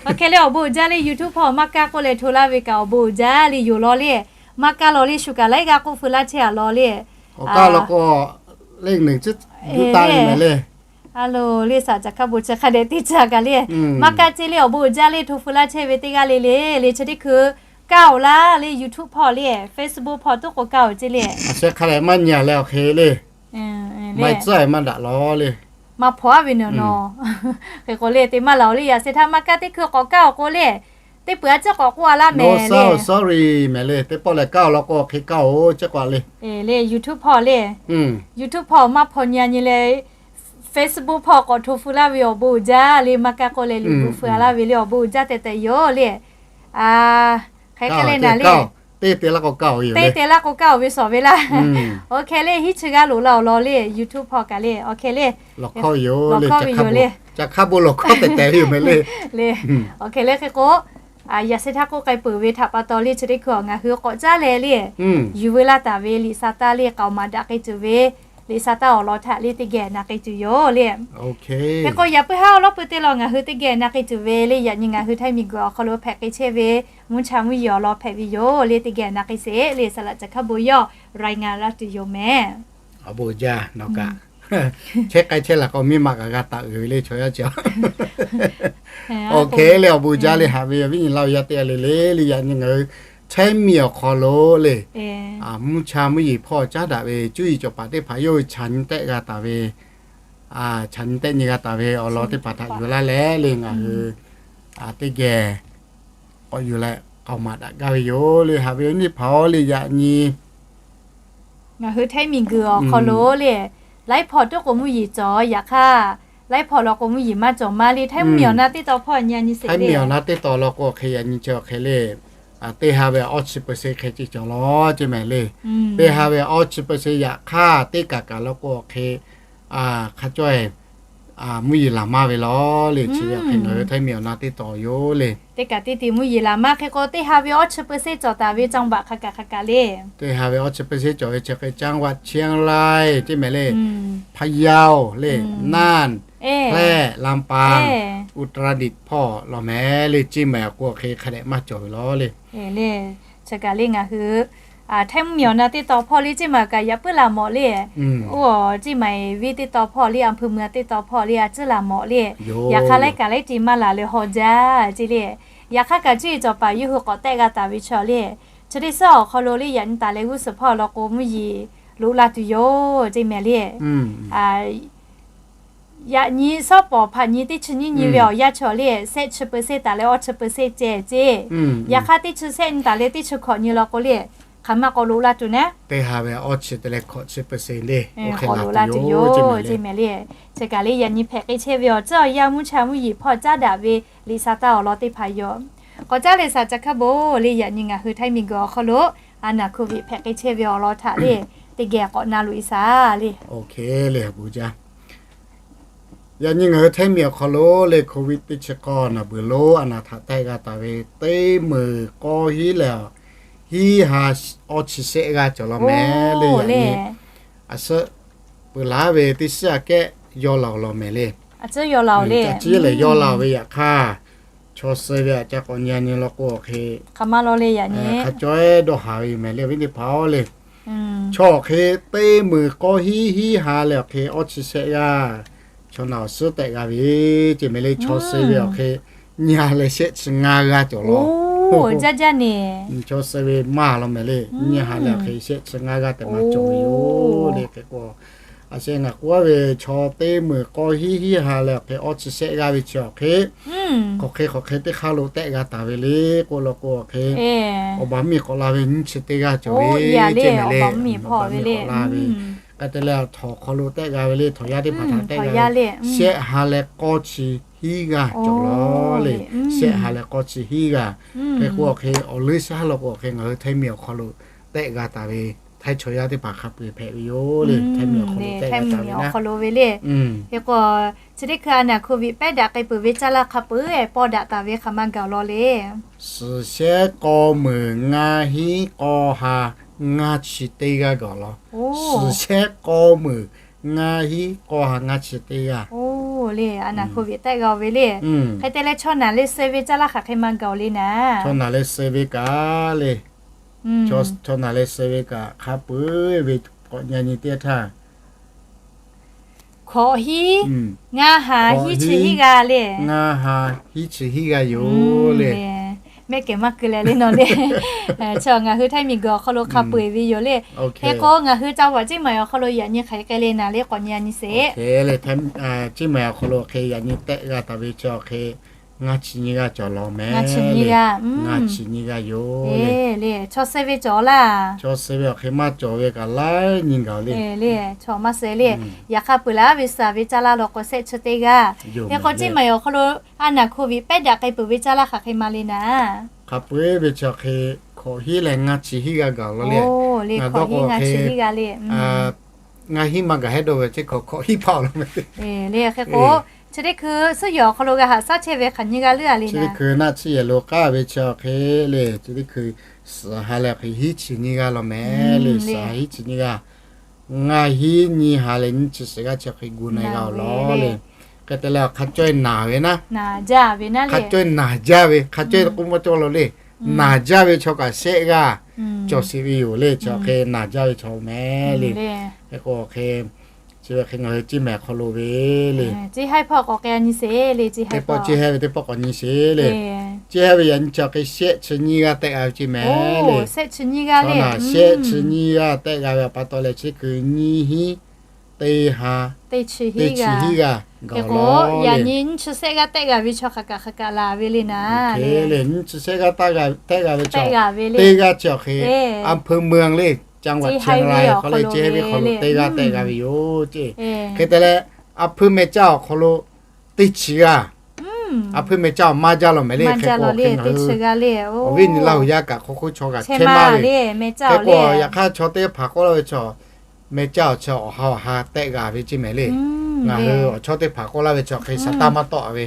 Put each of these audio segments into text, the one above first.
Awˬ hk'e le awˬ bon uiˍ jaˇ le, YouTube hpawˇ maˇ kaˇ k'oˆ leh hto laˇ ve kaꞈ awˬ bon uiˍ jaˇ le, yonˍ law le. Maˇ kaˇ law le, shu kaꞈ laiˉ g'aˇ k'oˆ feu laˇ chehˇ a law le. Awˬ kaˇ law k'o, leh neˬ ciˉ yuˬ taˇ ve mehˍ le. A lo le, saˍ caˬ hkaˇ bon chi hk'a dehꞈ teˇ caˬ kaꞈ le, maˇ kaˇ ceˇ le, awˬ bon uiˍ jaˇ le, hto feu laˇ chehˇ ve teˇ g'aˇ le le le, chi teˇ hkui kaˇ oˬ laˇ le, YouTube hpawˇ le, Facebook hpawˇ tuˉ k'o kaˇ oˬ ceˇ le. Aˬ sheh hk'a leh maˇ nyi a leh awˬ hk'e le, maˇ tcuhˉ maˇ daꞈ law le. Maˇ hpaw a ve naˬ nawˬ. Hk'e k'o le, te maˇ laˬ oˬ le, yaꞈ sheh htaˇ maˇ kaˇ, teˇ hkui k'awꞈ kaˇ oˬ k'o le, teˇ peuˬ a ciˉ k'awꞈ k'oˆ a laˇ mehˍ le. Sorry mehˍ le, teˇ pawˆ lehˬ kaˇ oˬ law k'o hk'e kaˇ oˬ, ciˉ k'awꞈ le. Le YouTube hpawˇ le, YouTube hpawˇ maˇ hpaw nyi a nyi leh, Facebook hpawˇ k'awꞈ hto feu laˇ ve awˬ bon uiˍ jaˇ le, maˇ kaˇ k'oˆ leh liꞈ bvuhꞈ feu a laˇ ve le, awˬ bon uiˍ jaˇ tehꞈ tehꞈ yoˬ le. Hk'e hk'e le naˬ le, teˇ te laˇ k'o kaˇ oˬ ve shawˍ ve laˇ. Awˬ hk'e le, hiˉ chi g'aˇ loꞈ la awˬ lawn le, YouTube hpawˇ kaꞈ le, awˬ hk'e le, lawˬ hkawˇ ve yoˬ le. Caˬ hk'aˇ bon lawˬ hkawˇ tehꞈ tehꞈ yoˬ mehˍ le. Le, awˬ hk'e le hk'e k'o, yaꞈ sheh htaˇ k'oˆ k'ai peuˬ ve htaꞈ pa taw le, chi teˇ hkui awˬ ngaˬ hui k'awꞈ caˉ leh le, yuˬ veu laˇ taˍ ve liꞈ sa taˇ le, k'aoˍ maˍ daꞈ k'ai tuˬ ve liꞈ sa taˇ awˬ lawn htaꞈ le teˇ geh na k'ai tuˬ yoˬ le. Hk'e k'o yaꞈ puiˉ haˉ awˬ lawˉ pui teˇ lawn ngaˬ hui teˇ geh na k'ai tuˬ ve le, yaꞈ nyi ngaˬ hui Htaiˇ miˬguiˬ awˬ hk'aw lo hpehꞈ k'ai chehˇ ve mvuhˇ cha mvuhˇ yeˬ awˬ lawn hpehꞈ ve yoˬ le, teˇ geh na k'ai sheˍ le, saˍ laꞈ caˬ hkaˇ bon yawˇ รายงาน laˇ tuˬ yoˬ mehˍ. Awˬ bon jaˇ nawˬ kaꞈ chehˇ k'ai chehˇ laˬ k'o miˇ ma kaꞈ g'a taˍ uiˍ ve le chaw yaˇ chi. Awˬ hk'e le awˬ bon jaˇ le, haꞈ ve awˬ viˉ nyi laˇ ve yaˇ teˇ g'aˇ le le le, yaꞈ nyi ngaˬ hui Htaiˇ miˬ awˬ hk'aw lo le, mvuhˇ cha mvuhˇ yeˬ hpawˇ caˉ daꞈ ve cuˇ yiˍ cawˬ paˍ teˇ hpaˍ yawˇ hui chaꞈ nyi tehˆ g'a taˍ ve, chaꞈ nyi tehˆ nyi g'a taˍ ve awˬ lawn teˇ hpaˍ htaꞈ yuˬ laˇ leh le ngaˬ hui teˇ geh k'awꞈ yuˬ leh k'aoˍ maˍ daꞈ gaˇ ve yoˬ le, haꞈ ve awˬ viˉ nyi hpaˍ-oˬ le, yaꞈ nyi ngaˬ hui Htaiˇ miˬguiˬ awˬ hk'aw lo le, laiˉ hpawˇ tuˉ k'o mvuhˇ yeˬ cawˬ, yaꞈ hk'aˇ laiˉ hpawˇ law k'o mvuhˇ yeˬ maˇ cawˬ maˇ le, Htaiˇ mvuhˇ miˬ awˬ na teˇ taw hpawˇ nyi a nyi sheˍ le. Htaiˇ miˬ awˬ na teˇ taw law k'o awˬ hk'e yaꞈ nyi chi awˬ hk'e le, teˇ ha ve awˇ chi เปอร์เซ็นต์ hk'e ceh cawˬ law ceˇ mehˍ le. Teˇ ha ve awˇ chi เปอร์เซ็นต์ yaꞈ hk'aˇ teˇ kaꞈ kaꞈ law k'o awˬ hk'e hk'a cawˇ mvuhˇ yeˬ laˬ maˇ ve law le, chi ve awˬ hk'e ngaˬ hui Htaiˇ miˬ awˬ na teˇ taw yoˬ le. Teˇ kaꞈ teˇ te mvuhˇ yeˬ laˬ maˇ hk'e k'o, teˇ ha ve awˇ chi เปอร์เซ็นต์ cawˬ taˍ ve จังหวัด hk'a kaꞈ hk'a kaꞈ le. Teˇ ha ve awˇ chi เปอร์เซ็นต์ cawˬ ve chi hk'e จังหวัดเชียงราย ceˇ mehˍ le, Phayao le, Nanˇ, Hpehˇ, Lampa, Uttaradik hpawˇ law mehˍ le, ceˇ mehˍ k'o awˬ hk'e hk'a dehꞈ maˇ cawˬ ve law le. Chi kaꞈ le ngaˬ hui Htaiˇ mvuhˇ miˬ awˬ na teˇ taw hpawˇ le ceˇ maˬ kaꞈ yaꞈ puiˉ laˬ mawˬ le. Oˇ ceˇ maˬ ve teˇ taw hpawˇ le, อำเภอเมือง teˇ taw hpawˇ le a ciˉ laˬ mawˬ le. Yaꞈ hk'aˇ laiˉ kaꞈ laiˉ te maˇ laˬ leh haw jaˇ ceˇ le. Yaꞈ hk'aˇ kaꞈ cuˇ yiˍ cawˬ paˍ yawˇ hui k'awꞈ tehˆ g'a taˍ ve chaw le, chi teˇ suhˉ awˬ hk'aw lo le yaꞈ nyi taˍ leh g'uˇ suhˍ hpawˇ law k'o mvuhˇ yeˬ loꞈ la tuˬ yoˬ ceˇ mehˍ le. Yaꞈ nyi suhˉ pawˍ hpaꞈ nyi teˇ chi nyiˇ nyi ve awˬ yanˇ chaw le, shehˆ chi เปอร์เซ็นต์ taˍ leh awˇ chi เปอร์เซ็นต์ ceh ceˇ. Yaꞈ hk'aˇ teˇ chi shehˆ nyi taˍ leh teˇ chi hkawꞈ nyi law k'o le, hk'aˬ ma k'awꞈ loꞈ la tuˬ naˉ. Teˇ ha ve awˇ chi te leh hkawꞈ chi เปอร์เซ็นต์ le, oˇ hk'e loꞈ la tuˬ yoˬ ceˇ mehˍ le. Chi kaꞈ le yaꞈ nyi hpehꞈ k'ai chehˇ ve awˬ tcuhˉ awˬ yanˇ mvuhˇ cha mvuhˇ yeˬ hpawˇ caˉ daꞈ ve liꞈ sa taˇ awˬ lawn teˇ hpaˍ yoˬ. K'awꞈ caˉ leh saˍ ca hkaˇ bon le, yaꞈ nyi ngaˬ hui Htaiˇ miˬguiˬ awˬ hk'aw lo a naˬ โควิด hpehꞈ k'ai chehˇ ve awˬ lawn htaꞈ le teˇ geh k'awꞈ na loꞈ e saˍ le. Oˇ hk'e le, a bon jaˇ. Yaꞈ nyi ngaˬ hui Htaiˇ miˬ awˬ hk'aw lo le โควิด teˇ chi k'awˇ naˬ beuˬ lo a naˬ htaꞈ tehˆ g'a taˍ ve teˇ meunˍ k'awˇ hiˉ leh hiˉ ha awˇ chi shehˆ g'aˇ cawˬ law mehˍ le. Yaꞈ nyi a suhˉ peuˬ laˉ ve teˇ shiˉ aꞈ kehˉ yaw laˬ oˬ law mehˍ le. A ciˉ yaw laˬ oˬ le, a ciˉ lehˬ yaw laˬ oˬ ve yaꞈ hk'aˇ, chaw suh ve aꞈ ca k'awꞈ nyi a nyi law k'o awˬ hk'e hk'aˬ ma law le yaꞈ nyi hk'a cawˇ ehˉ dawˇ haˍ ve yoˬ mehˍ le, awˬ viˉ teˇ hpaˍ-oˬ le. Chaw awˬ hk'e teˇ meunˍ k'awˇ hiˉ hiˉ ha leh awˬ hk'e awˇ chi shehˆ g'aˇ chaw naˬ awˬ suhˉ tehˆ g'a ve ceˇ mehˍ le. Chaw suh ve awˬ hk'e nyi ha leh shehˆ chi ngaˇ g'aˇ cawˬ law. Oˇ, jaˇ jaˇ neˬ. Chaw suh ve maˇ law mehˍ le, nyi ha leh awˬ hk'e shehˆ chi ngaˇ g'aˇ tehꞈ maˇ cawˬ ve yoˬ le. Hk'e k'o, a sheh ngaˬ k'oˆ a ve chaw teˇ meunˍ k'awˇ hiˉ hiˉ ha leh awˬ hk'e awˇ chi shehˆ g'aˇ ve chi awˬ hk'e, k'awꞈ hk'e k'awꞈ hk'e teˇ hk'aˇ lo tehˆ g'a taˍ ve le k'oˆ law k'o awˬ hk'e, awˬ baˬ miˬ k'awꞈ la ve nyiˇ chi teˇ g'aˇ cawˬ ve ceˇ mehˍ le. Awˬ baˬ miˬ k'awꞈ la ve, hk'e te leh htawnˍ hk'aw lo tehˆ g'a ve le, htawnˍ yaˇ teˇ hpaˍ htaꞈ tehˆ g'a ve shehˆ ha leh k'awˇ chi hiˉ g'aˇ cawˬ law le. Shehˆ ha leh k'awˇ chi hiˉ g'aˇ. Hk'e k'o awˬ hk'e awˬ leuˉ shaˉ law k'o awˬ hk'e ngaˬ hui Htaiˇ miˬ awˬ hk'aw lo tehˆ g'a taˍ ve Htaiˇ chaw yaˇ teˇ hpaˍ hk'a peu-eˬ hpehꞈ ve yoˬ le. Htaiˇ miˬ awˬ hk'aw lo tehˆ g'a taˍ ve awˬ hk'aw lo ve le. Hk'e k'o, chi teˇ hkui a naˬ โควิด pehˉ daꞈ k'ai peuˬ ve caˇ laˇ hk'a peu-eˬ pawˇ daꞈ taˍ ve hk'aˬ ma gaˬ law le. Suhˍ shehˆ k'awˇ meunˍ ngaˇ hiˉ k'awˇ ha ngaˇ chi teˇ g'aˇ gaˬ law. Suhˍ shehˆ k'awˇ meunˍ ngaˇ hiˉ k'awˇ ha ngaˇ chi teˇ g'aˇ. le, a naˍ hko viꞈ tehˆ g'a-oˬ ve le. Hk'e te leh chaw naˬ leh suh ve caˇ laˇ hk'aˬ hk'e ma gaˬ-oˬ le naˍ. Chaw naˬ leh suh ve kaꞈ le, chaw naˬ leh suh ve kaꞈ hk'a peu-eˬ ve k'awꞈ nyi nyi teˇ htaˇ, hkawꞈ hiˉ, ngaˇ ha hiˉ chi hiˉ g'aˇ le. Ngaˇ ha hiˉ chi hiˉ g'aˇ yoˬ le. Mehˆ kehˬ maˇ keu leh le nawˬ le. Chaw ngaˬ hui Htaiˇ miˬguiˬ awˬ hk'aw lo hk'a peu-eˬ ve yoˬ le. Hk'e k'o ngaˬ hui ca vaꞈ Ciˇ maiˍ awˬ hk'aw lo yaꞈ nyi hk'aˬ hk'e le naˍ le k'awꞈ nyi nyi sheˍ. Ciˇ maiˍ awˬ hk'aw lo hk'e yaꞈ nyi tehˆ g'a taˍ ve chi awˬ hk'e ngaˇ chi nyiˇ g'aˇ cawˬ lawˬ mehˍ le. Ngaˇ chi nyiˇ g'aˇ yoˬ le. Chaw suh ve cawˬ laˇ. Chaw suh ve awˬ hk'e maˇ cawˬ ve kaꞈ laiˉ nyi gaˬ le. Chaw maˇ suh le. Yaꞈ hk'aˇ peuˬ laˇ ve suh ve caˇ laˇ law k'o shehˆ chi teˇ g'aˇ. Hk'e k'o Ciˇ maiˍ awˬ hk'aw lo a naˍ hko viꞈ pehˉ daꞈ k'ai peuˬ ve caˇ laˇ hk'aˬ hk'e ma le naˍ. Hk'a peu-eˬ ve chi awˬ hk'e hkawꞈ hiˉ leh ngaˇ chi hiˉ g'aˇ gaˬ law le. Ngaˬ dawˇ k'o hk'e ngaˇ hiˉ maˇ gaˬ hehˉ dawˇ ve chi hkawꞈ hkawꞈ hiˉ hpaˇ awˬ law mehˍ le. Hk'e k'o chi teˇ hkui suhˉ yehˬ awˬ hk'aw lo g'a haꞈ shaˉ chehˇ ve hk'aˬ nyiˇ g'aˇ leuˉ a le naˍ. Chi teˇ hkui naˆ tsuhˇ yehˬ lo k'aˉ ve chi awˬ hk'e le, chi teˇ hkui suhˍ ha leh hk'e hiˉ chi nyiˇ g'aˇ law mehˍ le. Suhˍ ha hiˉ chi nyiˇ g'aˇ, ngaˇ hiˉ nyiˇ ha leh nyiˇ chi suhˍ g'aˇ chi awˬ hk'e gu na g'a-oˬ law le. Hk'e te leh hk'a cawehˇ naˬ ve naˉ, hk'a cawehˇ naˬ jaˇ ve, hk'a cawehˇ k'oˆ maˇ cawˇ law le. Naˬ jaˇ ve chaw kaꞈ shehˆ g'aˇ cawˬ sheˍ ve yoˬ le. Chi awˬ hk'e naˬ jaˇ ve chaw mehˍ le. Hk'e k'o hk'e chi ve hk'e ngaˬ hui Ciˇ maiˍ awˬ hk'aw lo ve le, Ciˇ haiˉ hpawˇ k'awꞈ k'ai nyi sheˍ le. Teˇ pawˆ Ciˇ haiˉ ve teˇ pawˆ k'awꞈ nyi sheˍ le. Ciˇ haiˉ ve yaꞈ nyi chi awˬ hk'e shehˆ chi nyiˇ g'aˇ tehˆ g'a ve Ciˇ mehˍ le. Shehˆ chi nyiˇ g'aˇ tehˆ g'a ve awˬ pa taw leh chi teˇ hkui nyiˇ hiˉ teˇ ha teˇ chi hiˉ g'aˇ gaˬ-oˬ law le. Yaꞈ nyi nyiˇ chi shehˆ g'aˇ tehˆ g'a ve chaw hk'aˬ kaꞈ hk'aˬ kaꞈ laˬ ve le naˍ. Le nyiˇ chi shehˆ g'aˇ tehˆ g'a ve chaw teˇ g'aˇ chi awˬ hk'e อำเภอเมือง le, จังหวัดเชียงราย hk'aw le Ciˇ haiˉ ve hk'aw lo teˇ g'aˇ tehˆ g'a ve yoˬ ce. Hk'e te leh a hpuiˇ meh caˇ awˬ hk'aw lo teˇ chi g'aˇ, a hpuiˇ meh caˇ awˬ maˇ jaˇ law mehˍ le. Hk'e k'o hk'e ngaˬ hui awˬ viˉ nyi Laˇ huˍ yaˇ kaꞈ hk'aw hk'oˆ chaw kaꞈ chehˇ maˇ le. Hk'e k'o yaꞈ hk'aˇ chaw teˇ hpaˍ k'oˆ laˇ ve chaw, meh caˇ awˬ chi awˬ ha awˬ ha tehˆ g'a ve Ciˇ mehˍ le. Ngaˬ hui awˬ chawˇ teˇ hpaˍ k'oˆ laˇ ve chi awˬ hk'e shaˍ taˇ maˇ tawˆ ve.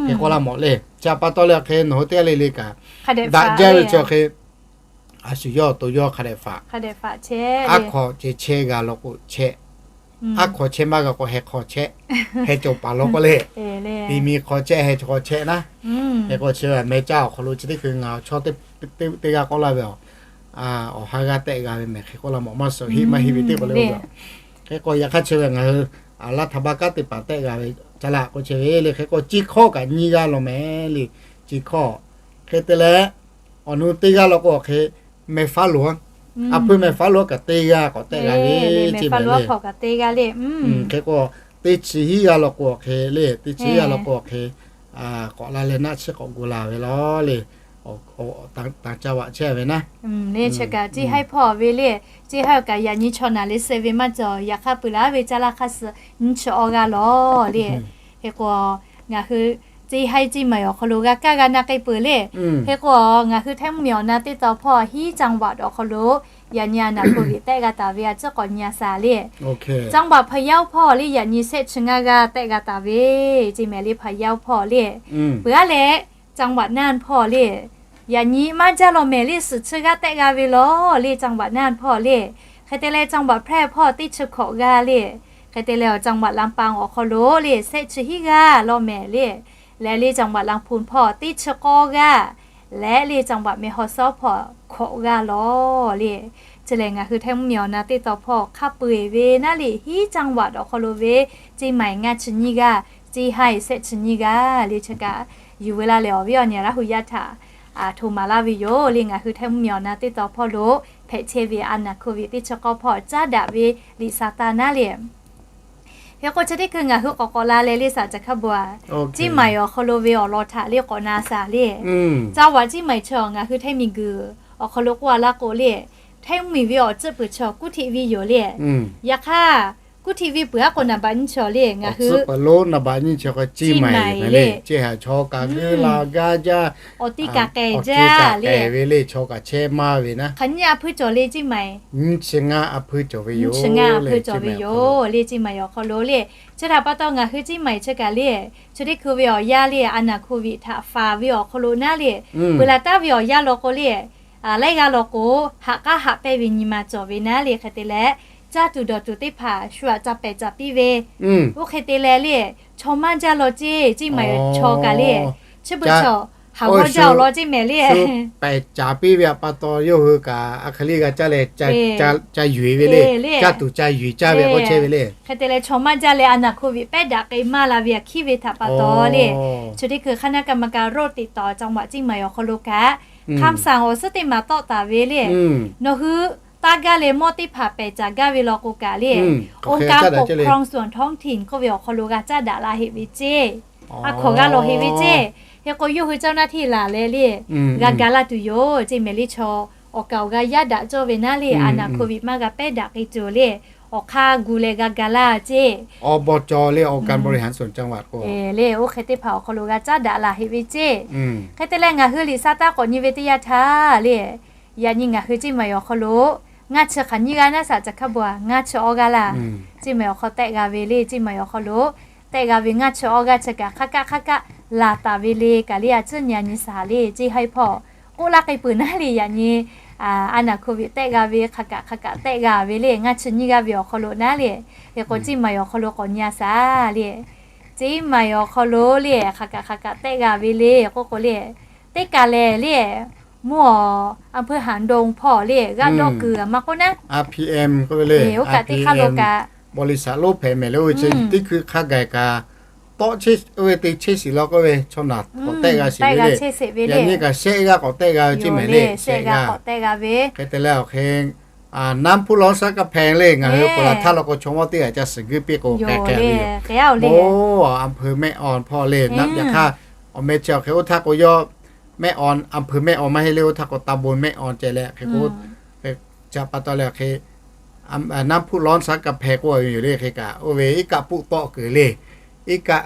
Hk'e k'oˆ laˇ mawˬ le. Chi pa taw leh awˬ hk'e nawˬ hui teˇ g'aˇ le le kaꞈ daꞈ jaˇ ve chi awˬ hk'e a shu yawˇ awˬ to yawˇ hk'a dehꞈ faꞈ. Aˉ hk'aw ceh chehˇ g'a law k'o chehˇ, aˉ hk'aw chehˇ maˇ g'a k'o heh hk'aw chehˇ, heh cawˬ paˍ law k'oˆ le. Ti mi hk'aw chehˇ, heh cawˬ hk'aw chehˇ naˉ. Hk'e k'o chi meh caˇ awˬ hk'aw lo chi teˇ hkui ngaˬ awˬ chawˇ teˇ g'aˇ k'oˆ laˇ ve, awˬ ha g'aˇ tehˆ g'a ve mehˍ hk'e k'oˆ laˇ mawˬ maˇ suhˍ heˆ maˇ heˆ ve teˇ hpaˍ le. Hk'e k'o yaꞈ hk'aˇ chi ve ngaˬ hui a laˇ htaꞈ ba kanˉ te paˍ tehˆ g'a ve caˇ laˇ k'o chi ve le. Hk'e k'o ciˇ hkawˇ kaꞈ nyiˇ g'aˇ law mehˍ le. Ciˇ hkawˇ hk'e te leh awˬ nu teˇ g'aˇ law k'o awˬ hk'e meh faˉ lo, a hpuiˇ meh faˉ lo kaꞈ teˇ g'aˇ k'awꞈ tehˆ g'a ve Ciˇ mehˍ le. Hk'e k'o teˇ chi hiˉ g'aˇ law k'o awˬ hk'e le, teˇ chi hiˉ g'aˇ law k'o awˬ hk'e k'awꞈ la leh naˆ tsuhˇ k'awꞈ gu la ve law le. Taˍ caˇ vaꞈ chehˇ ve naˉ. Chi kaꞈ Ciˇ haiˉ hpawˇ ve le. Ciˇ haiˉ kaꞈ yaꞈ nyi chaw naˬ le suh ve maˇ cawˬ. Yaꞈ hk'aˇ peuˬ laˇ ve caˇ laˇ hk'aˇ suh nyiˇ chi awˇ g'aˇ law le. Hk'e k'o ngaˬ hui Ciˇ haiˉ Ciˇ maiˍ awˬ hk'aw lo g'a kaˇ g'a na k'ai peuˬ le. Hk'e k'o ngaˬ hui Htaiˇ mvuhˇmiˬ awˬ na teˇ taw hpawˇ hiˉ จังหวัด awˬ hk'aw lo yaꞈ nyi a naˍ hko viꞈ tehˆ g'a taˍ ve a ciˉ k'awꞈ nyi a shaˍ le. จังหวัด Phayawˇ hpawˇ le yaꞈ nyi shehˆ chi ngaˇ g'aˇ tehˆ g'a taˍ ve Ciˇ mehˍ le. Phayawˇ hpawˇ le peuˬ aˉ leh จังหวัด Naˇ hpawˇ le yaꞈ nyi maˇ jaˇ law mehˍ le, suhˍ chi g'aˇ tehˆ g'a ve law le จังหวัด Naˇ hpawˇ le. Hk'e te leh จังหวัด Phraˇ hpawˇ teˇ chi hkawꞈ g'aˇ le. Hk'e te leh awˬ จังหวัด ลำปาง awˬ hk'aw lo le shehˆ chi hiˉ g'aˇ law mehˍ le. Leh le จังหวัด ลำพูน hpawˇ teˇ chi k'awˇ g'aˇ, leh le จังหวัด แม่ฮ่องสอน hpawˇ hkawꞈ g'aˇ law le. Chi lehˬ ngaˬ hui Htaiˇ mvuhˇmiˬ awˬ na teˇ taw hpawˇ hk'a peu-eˬ ve naˉ le hiˉ จังหวัด awˬ hk'aw lo ve Ciˇ maiˍ ngaˇ chi nyiˇ g'aˇ, Ciˇ haiˉ shehˆ chi nyiˇ g'aˇ le. Chi kaꞈ yuˬ ve laˇ leh awˬ viˉ awˬ nyi Laˇ huˍ yaˇ htaꞈ htoꞈ maˍ laˇ ve yoˬ le. Ngaˬ hui Htaiˇ mvuhˇmiˬ awˬ na teˇ taw hpawˇ lo hpehꞈ chehˇ ve a naˍ hko viꞈ teˇ chi k'awˇ hpawˇ caˉ daꞈ ve liꞈ saˍ taˇ naˉ le. Hk'e k'o chi teˇ hkui ngaˬ hui k'awꞈ k'awꞈ la leh le saˍ ca hkaˇ bawˬ a, Ciˇ maiˍ awˬ hk'aw lo ve awˬ lawn htaꞈ le k'awꞈ na shaˍ le. Caˇ vaꞈ Ciˇ maiˍ chaw ngaˬ hui Htaiˇ miˬguiˬ awˬ hk'aw lo k'oˆ a laˇ k'o le, Htaiˇ mvuhˇmiˬ ve awˬ tcuhˆ peuˬ chaw กรุงเทพ ve yoˬ le. Yaꞈ hk'aˇ กรุงเทพ ve peuˬ aˉ k'o naˍ baꞈ nyiˇ chaw le ngaˬ hui, Ciˇ maiˍ le, Ciˇ haiˬ chaw kaꞈ g'uiˇ la gaˇ jaˇ, awˬ te kaꞈ k'ehˬ jaˇ le ve le chaw kaꞈ chehˇ maˇ ve naˉ. Hk'aˬ nyiˇ a hpuiˇ cawˬ le Ciˇ maiˍ, nyiˇ chi ngaˇ a hpuiˇ cawˬ ve yoˬ le Ciˇ maiˍ awˬ hk'aw lo le. Chi htaꞈ pa taw ngaˬ hui Ciˇ maiˍ chi kaꞈ le, chi teˇ hkui ve awˬ yanˇ le a naˍ hko viꞈ htaꞈ faˍ ve awˬ hk'aw lo naˉ le, peuˬ laˬ taˉ ve awˬ yanˇ law k'o le, laiˉ g'aˇ law k'o haꞈ k'aˉ haꞈ pehnˇ ve nyi ma cawˬ ve naˉ le. Hk'e te leh caˇ tuˬ dawˬ tuˬ teˇ hpaˍ shu aꞈ ca pehˬ caˍ piˇ ve. Oˇ hk'e te leh le, chaw maˇ jaˇ law ceˇ, ceˇ maˬ chaw kaꞈ le, chi beuꞈ chaw haˍ g'awˇ jaˇ awˬ law ceˇ mehˍ le. Pehˬ caˍ piˇ ve pa taw, yawˇ hui kaꞈ a hk'e le g'a caˇ leh, ca yuˬ ve le. Caˇ tuˬ ca yuˬ caˇ ve k'oˆ chehˇ ve le. Hk'e te leh chaw maˇ jaˇ leh a naˍ hk'oˆ viꞈ pehˉ daꞈ k'ai maˇ la ve aꞈ hkiˉ ve htaꞈ pa taw le, chi teˇ hkui คณะกรรมการโรคติดต่อจังหวัด ceˇ maˬ awˬ hk'aw lo kaꞈ คำสั่ง awˬ suhˉ teˇ maˬ tawˆ taˍ ve le. Nawˬ hui taˇ gaˇ leh mawˇ teˇ hpaˍ pehˬ caˍ gaˇ ve law k'o kaꞈ le, องค์การปกครองส่วนท้องถิ่น k'oˆ ve awˬ hk'aw lo g'a caˇ daꞈ la heꞈ ve ceˇ. A hkawnˍ g'a lawˬ heꞈ ve ceˇ. Hk'e k'o yawˇ hui เจ้าหน้าที่ laˬ leh le, g'a ga laˇ tuˬ yoˬ ceˇ mehˍ le. Chaw awˬ kaˍ awˬ g'a yaˇ daꞈ cawˇ ve naˉ le, a naˍ hk'oˆ viꞈ maˇ g'a pehˉ daꞈ k'ai tuˬ le, awˬ hk'aˇ gu leh g'a ga laˇ ceˇ. อบจ. le องค์การบริหารส่วนจังหวัด k'o le, oˇ hk'e teˇ hpaˍ awˬ hk'aw lo g'a caˇ daꞈ la heꞈ ve ceˇ. Hk'e te leh ngaˬ hui liꞈ sa taˇ k'awꞈ nyi ve teˇ yanˇ htaˇ le, yaꞈ nyi ngaˬ hui ceˇ maˬ awˬ hk'aw lo ngaˇ chi hk'aˬ nyiˇ g'aˇ naˉ shaꞈ ca hk'a bvuhꞈ, ngaˇ chi awˇ g'aˇ laˇ ceˇ maˬ awˬ hk'aw tehˆ g'a ve le. Ceˇ maˬ awˬ hk'aw lo tehˆ g'a ve ngaˇ chi awˇ g'aˇ chi kaꞈ hk'a kaˆ hk'a kaˆ laˬ taˍ ve le kaꞈ le, a ciˉ nyi a nyi shaˍ le ceˇ haiˉ hpawˇ k'oˆ laˇ k'ai peuˬ naˉ le. Yaꞈ nyi a naˍ hk'oˆ viꞈ tehˆ g'a ve hk'a kaꞈ hk'a kaˆ tehˆ g'a ve le, ngaˇ chi nyiˇ g'aˇ ve awˬ hk'aw lo naˉ le. Hk'e k'o ceˇ maˬ awˬ hk'aw lo k'awꞈ nyi a shaˍ le. Ceˇ maˬ awˬ hk'aw lo le hk'a kaꞈ hk'a kaˆ tehˆ g'a ve le k'oˆ k'o le, teˇ kaˬ lehˬ le, mvuhˇ awˬ อำเภอหางดง hpawˇ le g'aˇ dawˆ kuiˬ a maˇ k'oˆ naˉ, อาร์พีเอ็ม k'oˆ ve le, oˇ kaꞈ teˇ hk'aˇ lo kaꞈ บริษัท lonˉ hpehꞈ mehˍ le, oˇ ve chi teˇ hkui hk'a gaˬ kaꞈ tawˆ chehˇ, oˇ ve te chehˇ sheˍ law k'oˆ ve chaw naˬ k'awꞈ tehˆ g'a sheˍ ve le. Yaꞈ nyi kaꞈ shehˆ g'aˇ k'awꞈ tehˆ g'a ve ceˇ mehˍ le, shehˆ g'aˇ k'awꞈ tehˆ g'a ve. Hk'e te leh awˬ hk'e น้ำพุร้อนสันกำแพง le, ngaˬ hui k'o laˬ htaˇ law k'o chaw mawˇ teˇ g'aˇ ca suhˍ guiˇ piˇ k'o k'ai k'ai ve yoˬ. Oˇ อำเภอแม่ออน hpawˇ le, yaꞈ hk'aˇ awˬ meh chi awˬ hk'e oˇ htaˇ k'o yawˇ แม่ออน อำเภอแม่ออน maˇ heˆ le, oˇ htaˇ k'o ตำบลแม่ออน ceh leh hk'e k'o, ca pa taw leh awˬ hk'e น้ำพุร้อนสันกำแพง k'oˆ ve yoˬ le. Hk'e kaꞈ oˇ ve iˉ kaˆ puˆ tawˆ kuiˬ le, iˉ kaˆ,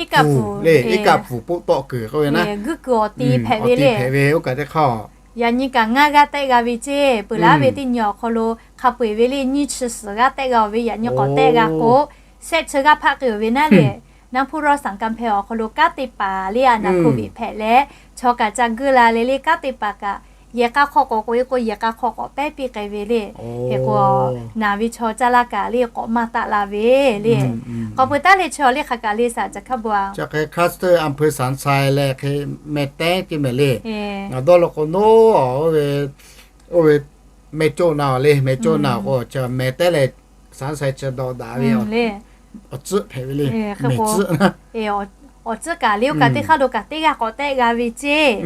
iˉ kaˆ puˍ le, iˉ kaˆ puˍ puˆ tawˆ kuiˬ k'oˆ ve naˉ, awˬ ti hpehꞈ ve oˇ kaꞈ teˇ hk'aˇ. Yaꞈ nyi kaꞈ ngaˇ g'aˇ tehˆ g'a ve ceˇ, peuˬ laˉ ve teˇ nyi awˬ hk'aw lo hk'a peu-eˬ ve le nyiˇ chi suhˍ g'aˇ tehˆ g'a ve. Yaꞈ nyi k'awꞈ tehˆ g'a k'o, shehˆ chi g'aˇ hpaˆ k'ai ve naˉ le, น้ำพุร้อนสันกำแพง awˬ hk'aw lo kanˉ te paˍ le a naˍ hk'oˆ viꞈ hpehꞈ leh, chaw kaꞈ ca geuˆ la leh le kanˉ te paˍ kaꞈ yehˬ k'a hk'aw k'awꞈ k'oꞈ e k'o yehˬ k'a hk'aw k'awꞈ pehˉ piˇ k'ai ve le. Hk'e k'o naˬ ve chaw caˇ laˇ kaꞈ le k'awꞈ maˇ taˆ la ve le. K'awꞈ peuˬ taˉ le chaw le hk'a kaꞈ le shaꞈ ca hk'a bvuhꞈ a, อำเภอสันทราย leh hk'e แม่แตง ceˇ mehˍ le. Ngaˬ dawˇ law k'o naˉ, oˇ ve แม่โจ้ na awˬ le, แม่โจ้ na awˬ k'o แม่แตง leh สันทราย chi dawꞈ daꞈ ve awˬ tcuhˆ hpehꞈ ve le. Awˬ tcuhˆ kaꞈ le oˇ kaꞈ teˇ hk'aˇ lo kaꞈ teˇ g'aˇ k'awꞈ tehˆ g'a ve ceˇ.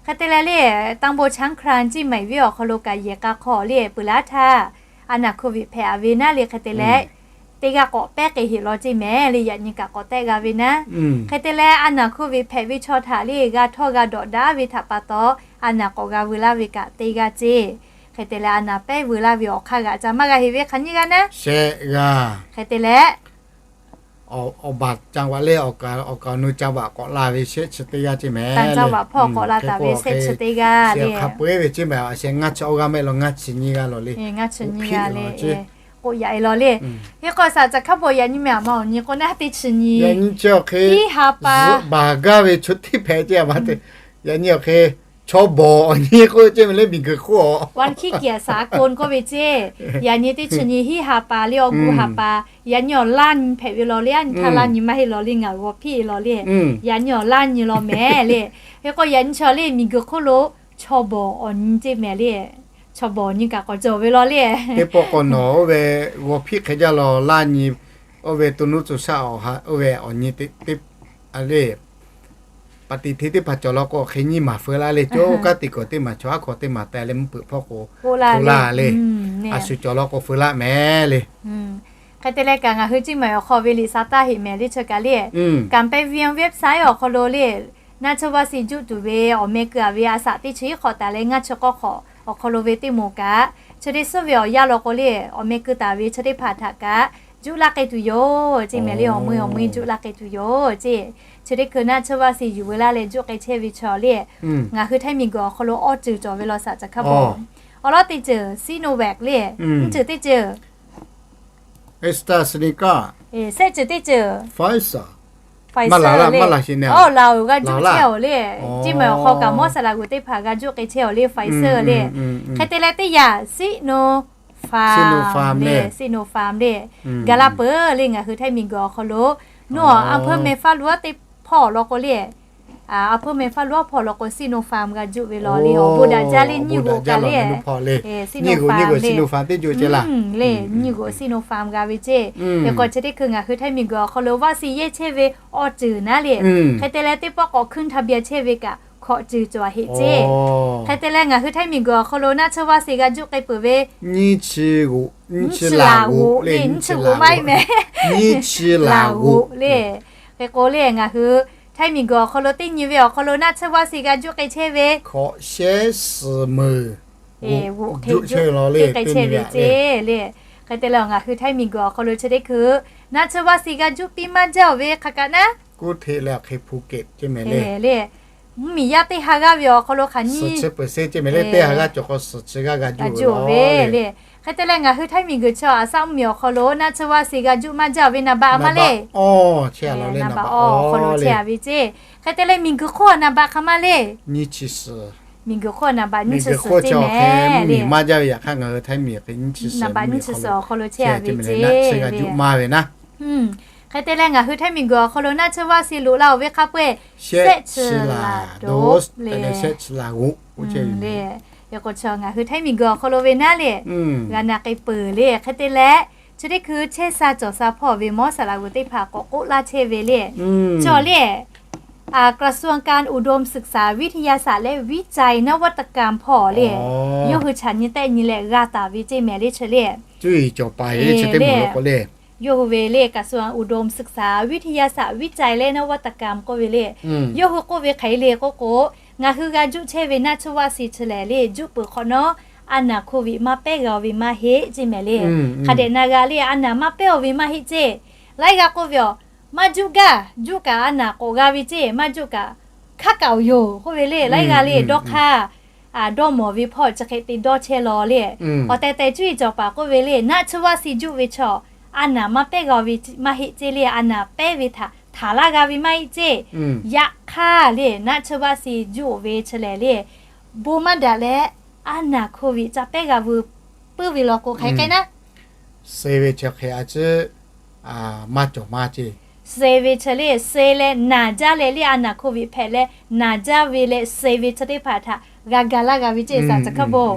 Hk'e te leh le, ตำบลช้างคลาน ceˇ mehˍ viˉ awˬ hk'aw lo kaꞈ yehˬ k'a hk'aw le peuˬ laˉ htaˇ a naˍ hk'oˆ viꞈ hpehꞈ a ve naˉ le. Hk'e te leh teˇ g'aˇ k'awꞈ pehˉ k'ai heꞈ law ceˇ mehˍ le, yaꞈ nyi kaꞈ k'awꞈ tehˆ g'a ve naˉ. Hk'e te leh a naˍ hk'oˆ viꞈ hpehꞈ ve chaw htaꞈ le g'a htawˇ g'a dawꞈ daꞈ ve htaꞈ pa taw, a naˍ k'awꞈ g'a veu laˇ ve kaꞈ teˇ g'aˇ ceˇ. Hk'e te leh a naˍ pehˉ veu laˇ ve awˬ hk'aˇ g'aꞈ ca maˇ g'a heˆ ve hk'aˬ nyiˇ g'aˇ naˉ. Hk'e te leh awˬ baˬ จังหวัด le, awˬ kaˍ awˬ nu จังหวัด k'awꞈ la ve shehˆ chi teˇ g'aˇ ceˇ mehˍ. จังหวัด hpawˇ k'awꞈ la taˍ ve shehˆ chi teˇ g'aˇ le. Hk'a peu-eˬ ve ceˇ mehˍ, a shehˆ ngaˇ chi awˇ g'aˇ mehˆ law ngaˇ chi nyiˇ g'aˇ law le. Ngaˇ chi nyiˇ g'aˇ le. K'oˆ yaꞈ e law le. Hk'e k'o shaꞈ ca hk'a bvuhꞈ yaꞈ nyi mehˍ a ma awˬ nyi k'o naˉ teˇ chi nyi, yaꞈ nyi chi awˬ hk'e hiˉ ha pa baˬ gaˇ ve chaw teˇ hpehꞈ ceˇ a ma te. Yaꞈ nyi awˬ hk'e chaw bawˬ awˬ nyi k'oˆ ve ceˇ mehˍ le, miˬguiˬ hk'oˆ awˬ วันขี้เกียจสากล k'oˆ ve ceˇ. Yaꞈ nyi teˇ chi nyi hiˉ ha pa le, awˬ gu ha pa. Yaꞈ nyi awˬ laˇ nyi hpehꞈ ve law le, a nyi htaˇ laˇ nyi maˇ heˆ law le, ngaˬ g'aw hpiˇ e law le. Yaꞈ nyi awˬ laˇ nyi law mehˍ le. Hk'e k'o yaꞈ nyi chaw le miˬguiˬ hk'oˆ lo chaw bawˬ awˬ nyi ceˇ mehˍ le. Chaw bawˬ awˬ nyi kaꞈ k'awꞈ cawˬ ve law le. Teˇ pawˆ k'awꞈ nawˬ oˇ ve g'aw hpiˇ hk'e jaˇ law, laˇ nyi, oˇ ve to nuˇ tcuh shaˆ awˬ ha oˇ ve awˬ nyi teˇ, a le, ปฏิทิน teˇ hpaˍ cawˬ law k'o hk'e nyiˇ maˬ feu laˇ le, coˇ kaˉ teˇ kaˬ teˇ maˬ chaw aˉ hkaw teˇ maˬ teh leh mvuhˇ hpeuꞈ hpawˇ k'o feu laˇ le. A shu cawˬ law k'o feu laˇ mehˍ le. Hk'e te leh kaꞈ ngaˬ hui ceˇ maˬ awˬ hk'aw ve liꞈ sa taˇ heꞈ mehˍ le chi kaꞈ le, Kanˍ pehˇ viˇ website awˬ hk'aw lo le, naˆ tsuhˇ vaˇ si juˆ tuˬ ve awˬ meh keu a ve a shaꞈ teˇ chi hiˉ hk'awꞈ taˍ leh ngaˇ chi k'awˇ hk'awꞈ awˬ hk'aw lo ve teˇ moˍ kaꞈ, chi teˇ suhˉ ve awˬ yanˇ law k'o le, awˬ meh keu taˍ ve chi teˇ hpaˍ htaꞈ kaꞈ juˆ laˇ k'ai tuˬ yoˬ ceˇ mehˍ le. Awˬ meuˇ awˬ meuˇ juˆ laˇ k'ai tuˬ yoˬ ceˇ. Chi teˇ hkui naˆ tsuhˇ vaˇ si yuˬ veu laˇ leh juˆ k'ai chehˇ ve chaw le, ngaˬ hui Htaiˇ miˬguiˬ awˬ hk'aw lo awˇ ceuˬ cawˬ ve law shaꞈ ca hk'a bvuhꞈ. Awˬ lawn teˇ ceuˬ Sinovac le, nyiˇ ceuˬ teˇ ceuˬ AstraZeneca, sehˆ ceuˬ teˇ ceuˬ Pfizer, Pfizer le. Awˬ laˬ oˬ g'a juˆ chehˇ awˬ le. Ceˇ mehˍ awˬ hk'aw kaꞈ mawˇ saˍ laꞈ g'uˬ teˇ hpaˍ g'a juˆ k'ai chehˇ awˬ le Pfizer le. Hk'e te leh teˇ yanˇ Sinovac Sinopharm le, Sinopharm le. Gaˬ la peuˬ le ngaˬ hui Htaiˇ miˬguiˬ awˬ hk'aw lo. Nawˬ a hpeuˇ meh faˉ luˉ teˇ hpawˇ law k'o le, a hpeuˇ meh faˉ luˉ hpawˇ law k'o Sinopharm g'a juˆ ve law le. Awˬ bon daꞈ jaˇ le nyiˇ g'oꞈ kaꞈ le. Sinopharm le, nyiˇ g'oꞈ Sinopharm g'a ve ceˇ. Hk'e k'o chi teˇ hkui ngaˬ hui Htaiˇ miˬguiˬ awˬ hk'aw lo vaˇ si yehˇ chehˇ ve awˬ ceuˬ naˉ le. Hk'e te leh teˇ pawˆ k'awꞈ hkuiˇ htaˇ biˇ chehˇ ve kaꞈ hkawꞈ ceuˬ cawˬ heˆ ceˇ. Hk'e te leh ngaˬ hui Htaiˇ miˬguiˬ awˬ hk'aw lo naˆ tsuhˇ vaˇ si g'a juˆ k'ai peuˬ ve nyiˇ chi laˬ g'oꞈ le, nyiˇ chi laˬ g'oꞈ maˇ heˆ meh, nyiˇ chi laˬ g'oꞈ le. Hk'e k'o le ngaˬ hui Htaiˇ miˬguiˬ awˬ hk'aw lo teˇ nyi ve awˬ hk'aw lo naˆ tsuhˇ vaˇ si g'a juˆ k'ai chehˇ ve hkawꞈ shehˉ suhˍ meuˍ g'oꞈ juˆ chehˇ ve law le, k'ai chehˇ ve ceˇ le. Hk'e te leh ngaˬ hui Htaiˇ miˬguiˬ awˬ hk'aw lo chi teˇ hkui naˆ tsuhˇ vaˇ si g'a juˆ piˇ maˇ jaˇ-oˬ ve hk'a kaꞈ naˉ, kuˇ hteꞈ leh awˬ hk'e hpu keꞈ ceˇ meh le. Mvuhˇmiˬ yaˇ teˇ ha g'aˇ ve awˬ hk'aw lo hk'aˬ nyiˇ suhˍ chi peuˬ seˇ ceˇ meh le, teˇ ha g'aˇ cawˬ k'o suhˍ chi g'aˇ g'a juˆ ve le. Hk'e te leh ngaˬ hui Htaiˇ miˬguiˬ chi a shaˆ mvuhˇmiˬ awˬ hk'aw lo naˆ tsuhˇ vaˇ si g'a juˆ maˇ jaˇ ve naˍ baꞈ maˇ le. Naˍ baꞈ awˬ hk'aw lo chehˇ a ve ceˇ. Hk'e te leh miˬguiˬ hk'oˆ naˍ baꞈ hk'a maˇ le. Miˬguiˬ hk'oˆ naˍ baꞈ nyiˇ chi suhˍ ceˇ meh le. Maˇ jaˇ ve yaꞈ hk'aˇ ngaˬ hui Htaiˇ miˬ hk'e nyiˇ chi suhˍ, miˬguiˬ hk'oˆ chi ceˇ meh le, naˆ tsuhˇ g'a juˆ maˇ ve naˉ. Hk'e te leh ngaˬ hui Htaiˇ miˬguiˬ awˬ hk'aw lo naˆ tsuhˇ vaˇ si loꞈ la-oˬ ve hk'a peu-eˬ shehˆ chi laˬ g'oꞈ le. Hk'e k'o chi ngaˬ hui Htaiˇ miˬguiˬ awˬ hk'aw lo ve naˉ le, g'a na k'ai peuˬ le. Hk'e te leh chi teˇ hkui chehˇ sha cawˬ sha hpawˇ ve mawˇ saˍ laꞈ g'uˬ teˇ hpaˍ k'awꞈ k'oˆ laˇ chehˇ ve le. Cawˬ le กระทรวงการอุดมศึกษา วิทยาศาสตร์ และวิจัย นวัตกรรม hpawˇ le, yawˇ hui chaꞈ nyi tehˆ nyi leh g'a taˍ ve ceˇ meh le chi le. Cuˇ yiˍ cawˬ paˍ ve chi teˇ moˍ lo k'o le, yawˇ hui ve le กระทรวงอุดมศึกษา วิทยาศาสตร์ วิจัย และ นวัตกรรม k'oˆ ve le. Yawˇ hui k'oˆ ve hk'e le k'o k'o, ngaˬ hui g'a juˆ chehˇ ve naˆ tsuhˇ vaˇ si chi lehˬ le, juˆ peuˬ hk'awꞈ nawˉ a naˍ โควิด maˇ pehˉ g'a ve maˇ heˆ ceˇ meh le. Hk'a dehꞈ na g'a le, a naˍ maˇ pehˉ-oˬ ve maˇ heˆ ceˇ. Laiˉ g'aˇ k'oˆ ve aˬ, maˇ juˆ gaˇ, juˆ kaꞈ a naˍ k'awꞈ g'a ve ceˇ, maˇ juˆ kaꞈ hk'aˉ kaꞈ-oˬ yoˬ k'oˆ ve le. Laiˉ g'aˇ le dawˇ hk'aˇ dawˇ mawˬ ve hpawˇ chi hk'e te dawˇ chehˇ law le. Awˬ tehˬ tehˬ cuˇ yiˍ cawˬ paˍ k'oˆ ve le, naˆ tsuhˇ vaˇ si juˆ ve chaw a naˍ maˇ pehˉ g'a ve maˇ heˆ ceˇ le, a naˍ pehˉ ve htaꞈ htaˍ laˇ g'a ve maˇ heˆ ceˇ. Yaꞈ hk'aˇ le naˆ tsuhˇ vaˇ si juˆ-oˬ ve chi lehˬ le, bon maˇ daꞈ leh a naˍ โควิด ca pehˉ g'a veu puiˉ ve law k'o hk'e k'ai naˉ, suh ve chi hk'e a ciˉ maˇ cawˬ maˇ ceˇ. Suh ve chi le, suh leh naˍ jaˇ leh le, a naˍ โควิด hpehꞈ leh naˍ jaˇ ve leh suh ve chi teˇ hpaˍ htaꞈ g'a ga laˇ g'a ve ceˇ saˍ caˬ hkaˇ bon.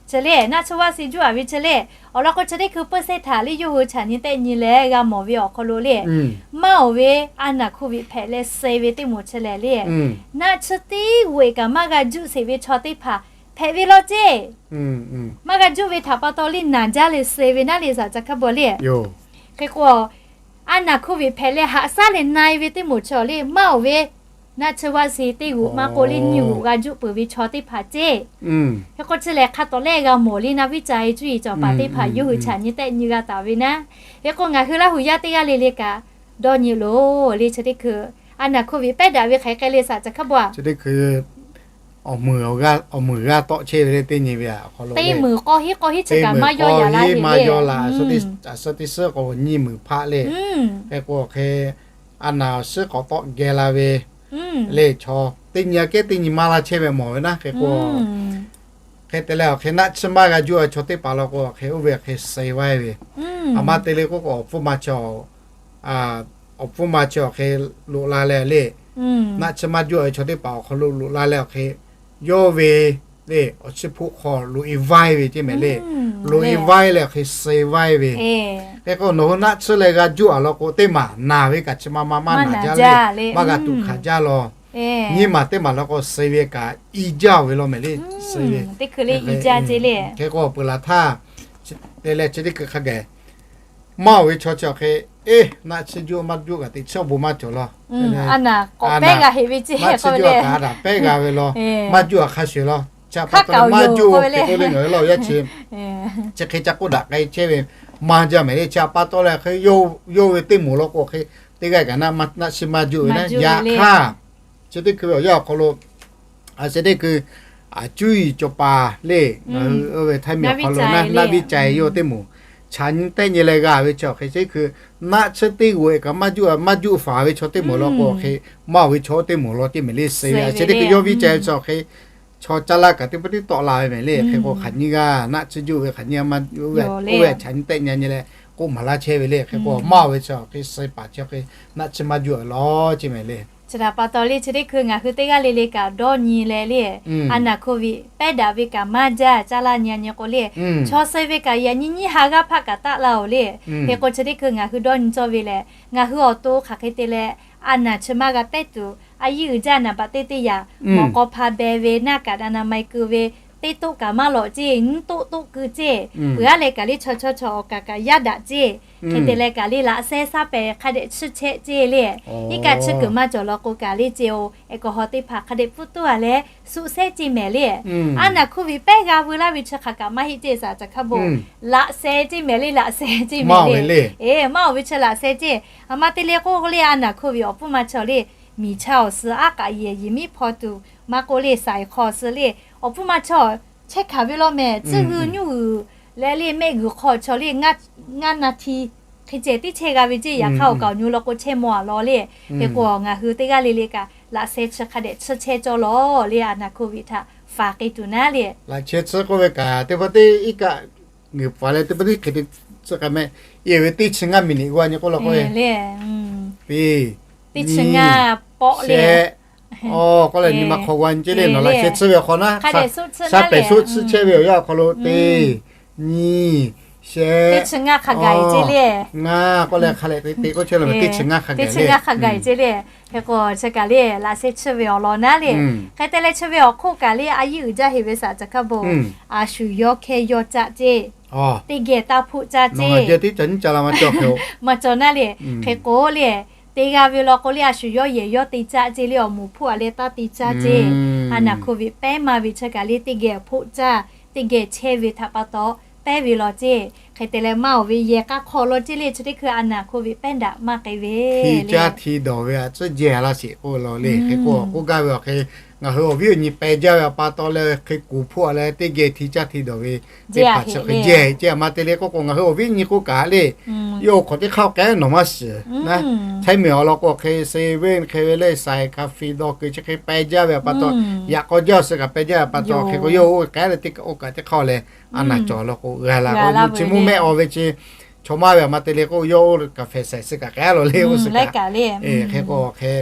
Chi le naˆ tsuhˇ vaˇ si juˆ-a ve chi le, awˬ lawn k'o chi teˇ hkui puiˇ sehˉ htaꞈ le yawˇ hui chaꞈ nyi tehˆ nyi leh g'a mawˬ ve awˬ hk'aw lo le, maˇ-oˬ ve a naˍ โควิด hpehꞈ leh suh ve teˇ moˍ chi lehˬ le, naˆ tsuhˇ teˇ g'oꞈ-e kaꞈ maˇ g'a juˆ sheˍ ve chaw teˇ hpaˍ hpehꞈ ve law ceˇ. Maˇ g'a juˆ ve htaꞈ pa taw le naˍ jaˇ leh suh ve naˉ le saˍ caˬ hkaˇ bon le. Hk'e k'o, a naˍ โควิด hpehꞈ leh haꞈ shaˉ leh na-e ve teˇ moˍ chi le maˇ-oˬ ve, naˆ tsuhˇ vaˇ si teˇ g'oꞈ maˇ k'o le nyiˇ g'oꞈ g'a juˆ peuˬ ve chaw teˇ hpaˍ ceˇ. Hk'e k'o chi lehˬ hk'a tawˍ lehˆ g'a mawˬ le naˆ viˉ ca-e cuˇ yiˍ cawˬ paˍ teˇ hpaˍ yawˇ hui chaꞈ nyi tehˆ nyi g'a taˍ ve naˉ. Hk'e k'o ngaˬ hui Laˇ huˍ yaˇ teˇ g'aˇ le le kaꞈ dawˇ nyi loˬ le chi teˇ hkui, a naˍ โควิด pehˉ daꞈ ve hk'aˬ hk'e le saˍ caˬ hkaˇ bon-a. Chi teˇ hkui awˬ muiˬ g'aˇ tawˆ chehˇ ve le teˇ nyi ve awˬ hk'aw lo teˇ muiˬ k'awˇ hiˉ k'awˇ hiˉ chi kaꞈ maˇ yawˇ yaꞈ laˇ ve le. Suh teˇ suhˉ k'o nyiˇ muiˬ hpaˆ le. Hk'e k'o hk'e a naˍ awˬ suhˉ k'awꞈ tawˆ geh la ve le chaw teˇ nyi aꞈ kehˉ teˇ nyi maˇ laˇ chehˇ ve mawˬ ve naˉ. Hk'e k'o hk'e te leh awˬ hk'e naˆ tsuhˇ maˇ g'a juˆ-a chaw teˇ hpaˍ law k'o hk'e oˇ ve hk'e suh vaˇ ve, a ma te le k'oˆ k'o awˬ hpfuhˇ ma chaw awˬ hpfuhˇ ma chi awˬ hk'e loꞈ la leh le, naˆ tsuhˇ maˇ juˆ-a ve chaw teˇ hpaˍ awˬ hk'aw lo loꞈ la leh awˬ hk'e yawˇ ve le awˬ chi hpfuhˆ hk'aw loꞈ-e vaˇ ve ceˇ meh le. Loꞈ-e vaˇ leh awˬ hk'e suh vaˇ ve. Hk'e k'o nawˬ hui naˆ tsuhˇ leh g'a juˆ-a law k'o teˇ maˬ naˬ ve kaꞈ chi ma ma maˇ naˬ jaˇ le, maˇ g'a tuꞈ hkanˍ jaˇ law. Nyiˇ maˬ teˇ maˬ law k'o suh ve kaꞈ i jaˇ-oˬ ve law meh le. Suh ve teˇ hkui le i jaˇ ceˇ le. Hk'e k'o peuˬ laˬ htaˇ te leh chi teˇ hkui hk'a gaˬ maˇ-oˬ ve chaw chi awˬ hk'e, eˇ naˆ tsuhˇ juˆ maˇ juˆ kaꞈ teꞈ tsuhˇ awˬ bon maˇ cawˬ law. Naˆ tsuhˇ juˆ kaꞈ a daꞈ pehˉ g'a ve law, maˇ juˆ-a hk'a shuˍ law. Chi pa taw maˇ juˆ-a hk'e k'oˆ le ngaˬ hui laˇ yaˇ chi, chi hk'e ca k'oˆ daꞈ k'ai chehˇ ve maˇ jaˇ meh le. Chi pa taw leh hk'e yawˇ ve teˇ moˍ law k'o hk'e teˇ g'aˇ kaꞈ naˆ tsuhˇ maˇ juˆ ve naˉ. Yaꞈ hk'aˇ chi teˇ hkui ve awˬ yanˇ awˬ hk'aw lo a chi teˇ hkui cuˇ yiˍ cawˬ paˍ le, ngaˬ hui oˇ ve Htaiˇ miˬ awˬ hk'aw lo naˆ viˉ ca-e yawˇ teˇ moˍ chaꞈ nyi tehˆ nyi leh g'a ve chi awˬ hk'e chi teˇ hkui naˆ tsuhˇ teˇ g'oꞈ-e kaꞈ maˇ juˆ-a, maˇ juˆ faˍ ve chaw teˇ moˍ law k'o hk'e maˇ-oˬ ve chaw teˇ moˍ law ceˇ meh le. Suh ve a chi teˇ hkui yawˇ viˉ ca-e chi awˬ hk'e chaw caˇ laˇ kaꞈ teˇ pawˆ tiˉ tawˆ la ve mehˍ le. Hk'e k'o hk'aˬ nyiˇ g'aˇ naˆ tsuhˇ juˆ ve hk'aˬ nyiˇ g'aˇ maˇ, oˇ ve a chaꞈ nyi tehˆ nyi nyi leh k'oˆ maˍ laˇ chehˇ ve le. Hk'e k'o maˇ oˬ ve chi hk'e suh paˍ chi hk'e naˆ tsuhˇ maˇ juˆ law ceˇ mehˍ le. Chi htaꞈ pa taw le chi teˇ hkui ngaˬ hui teˇ g'aˇ le le kaꞈ dawˇ nyi leh le, a naˬ hkoˇ viꞈ pehˉ daꞈ ve kaꞈ maˇ jaˇ caˇ laˇ nyi nyi k'o le, chaw suh ve kaꞈ yaꞈ nyi nyiˇ ha g'aˇ hpaˆ kaꞈ taˆ la oˬ le. Hk'e k'o chi teˇ hkui ngaˬ hui dawˇ nyi cawˇ ve lehˬ, ngaˬ hui awˬ to hk'aˬ hk'e te leh a naˬ chi maˇ g'a pehˉ tuˬ, a yiˇ uiˍ jaˇ naˍ baꞈ teˇ teˇ yaꞈ mawꞈ k'aw hpa beh ve naˇ kaꞈ daꞈ naˍ ma-e keu ve teˇ toˆ kaꞈ maˇ lawꞈ ceˇ, nyiˇ toˆ toˆ keu ceˇ, peuˬ aˉ leh kaꞈ le chaw chaw chaw awˬ kaꞈ kaꞈ yaˇ daꞈ ceˇ. Hk'e te leh kaꞈ le laꞈ sheh shaˉ pehˍ hk'a dehꞈ chiˇ chehˇ ceˇ le. Iˉ kaˆ chiˇ kuiˬ maˇ cawˬ law k'o kaꞈ le ceˇ oˬ, แอลกอฮอล์ teˇ hpaˍ hk'a dehꞈ pfuhˇ tuˉ a leh suˆ shehˉ ceˇ mehˍ le. A naˬ hkoˇ viꞈ pehˉ g'a veu laˇ ve chi hk'aˬ kaꞈ maˇ heˆ ceˇ saˍ caˬ hkaˇ bon. Laꞈ sheh ceˇ mehˍ le, laꞈ sheh ceˇ mehˍ le. Eˬ, maˇ oˬ ve chi laꞈ sheh ceˇ. A ma te le k'oˆ le a naˬ hkoˇ viꞈ awˬ pfuhˇ ma chaw le, miˬ chaˇ awˬ suh aˉ k'aꞈ yehˬ yehˬ miˉ hpaw tuˬ maˇ k'oˆ le saiˍ hk'aw suh le, awˬ hpfuhˇ ma chaw chehˇ hkanˍ ve law mehˍ. Tcuhˇ g'uiˬ nyuˇ g'uiˬ leh le mehˆ g'uiˬ hk'aw chaw le ngaˇ naˆ hti hk'e ceh tiˉ chehˇ g'a ve ceˇ. Yaꞈ hk'aˇ awˬ kaˍ awˬ nyi law k'o chehˇ maw a law le. Hk'e k'o ngaˬ hui teˇ g'aˇ le le kaꞈ laꞈ sheh chi hk'a dehꞈ chiˇ chehˇ cawˇ law le, a naˬ hkoˇ viꞈ htaꞈ faˍ k'ai tuˬ naˉ le. Laꞈ sheh chi k'oˆ ve kaꞈ teˇ pawˆ teˇ iˉ kaˆ ngeuˍ paˍ leh teˇ pawˆ teˇ hk'e te tcuh k'ai meh. Eˬ ve teˇ chi ngaˇ miˬ niꞈ g'aw nyi k'oˆ la k'o, teˇ, nyiˇ, shehˆ, awˬ k'oˆ leh nyi ma hk'aw g'aw nyi ceˇ le. Nawˬ laꞈ sheh tsuhˇ ve awˬ hk'aw naˉ, sha pehˍ suˆ tsuhˇ chehˇ ve awˬ yanˇ awˬ hk'aw lo teˇ, nyiˇ, shehˆ, ngaˇ k'oˆ leh hk'a leh te te k'oˆ chehˇ la ve teˇ chi ngaˇ hk'a gaˬ le. Hk'e k'o chi kaꞈ le laꞈ sheh tsuhˇ ve awˬ lawn naˉ le. Hk'e te leh chi ve awˬ hk'oˆ kaꞈ le a yiˇ uiˍ jaˇ heˍ ve saˍ caˬ hkaˇ bon, a shu yawˇ hkehˇ yawˇ caˆ ceˇ, teˇ geh taˇ hpoˆ caˇ ceˇ, maˇ cawˬ naˉ le. Hk'e k'o le, te g'a ve law k'o le a shu yawˇ yehˬ yawˇ te caˆ ceˇ le, awˬ moˍ hpoˆ a leh taˇ te caˇ ceˇ. A naˬ hkoˇ viꞈ pehˉ maˇ ve chi kaꞈ le teˇ geh hpoˆ caˇ, teˇ geh chehˇ ve htaꞈ pa taw pehˉ ve law ceˇ. Hk'e te leh maˇ oˬ ve yehˬ k'a hk'aw law ceˇ le chi teˇ hkui a naˬ hkoˇ viꞈ pehˉ daꞈ maˇ k'ai ve le. Hti caˇ hti dawˬ ve a tcuhˉ jehˇ laˇ sheˍ k'oˆ law le. Hk'e k'o k'oˆ gaˇ ve awˬ hk'e, ngaˬ hui awˬ viˉ awˬ nyi peh jaˇ ve a pa taw leh hk'e kuˬ hpoˆ a leh teˇ geh hti caˇ hti dawˬ ve teˇ hpaˍ chi hk'e jehˇ ceˇ. A ma te le k'oˆ k'o ngaˬ hui awˬ viˉ nyi k'oˆ kaꞈ le, yawˇ hk'awꞈ teˇ hk'aˇ k'ehˉ nawˬ maˇ shiˍ naˉ. Htaiˇ miˬ awˬ lawn k'o hk'e se ve hk'e ve le saiˍ hkaˍ hpiˍ dawˬ kuiˬ chi hk'e peh jaˇ ve a pa taw, yaꞈ k'aw jaˇ suh kaꞈ peh jaˇ ve a pa taw hk'e k'o yawˇ oˇ k'ehˉ leh teˇ kaꞈ oˇ kaꞈ teˇ hk'aˇ leh a naˬ cawˬ law k'o g'a la k'o chi mvuhˇ mehˆ awˬ ve chi chaw maˇ ve a ma te le k'oˆ yawˇ oˇ kaꞈ hpehꞈ saiˍ suh kaꞈ k'ehˉ law le oˇ suh kaꞈ. Hk'e k'o hk'e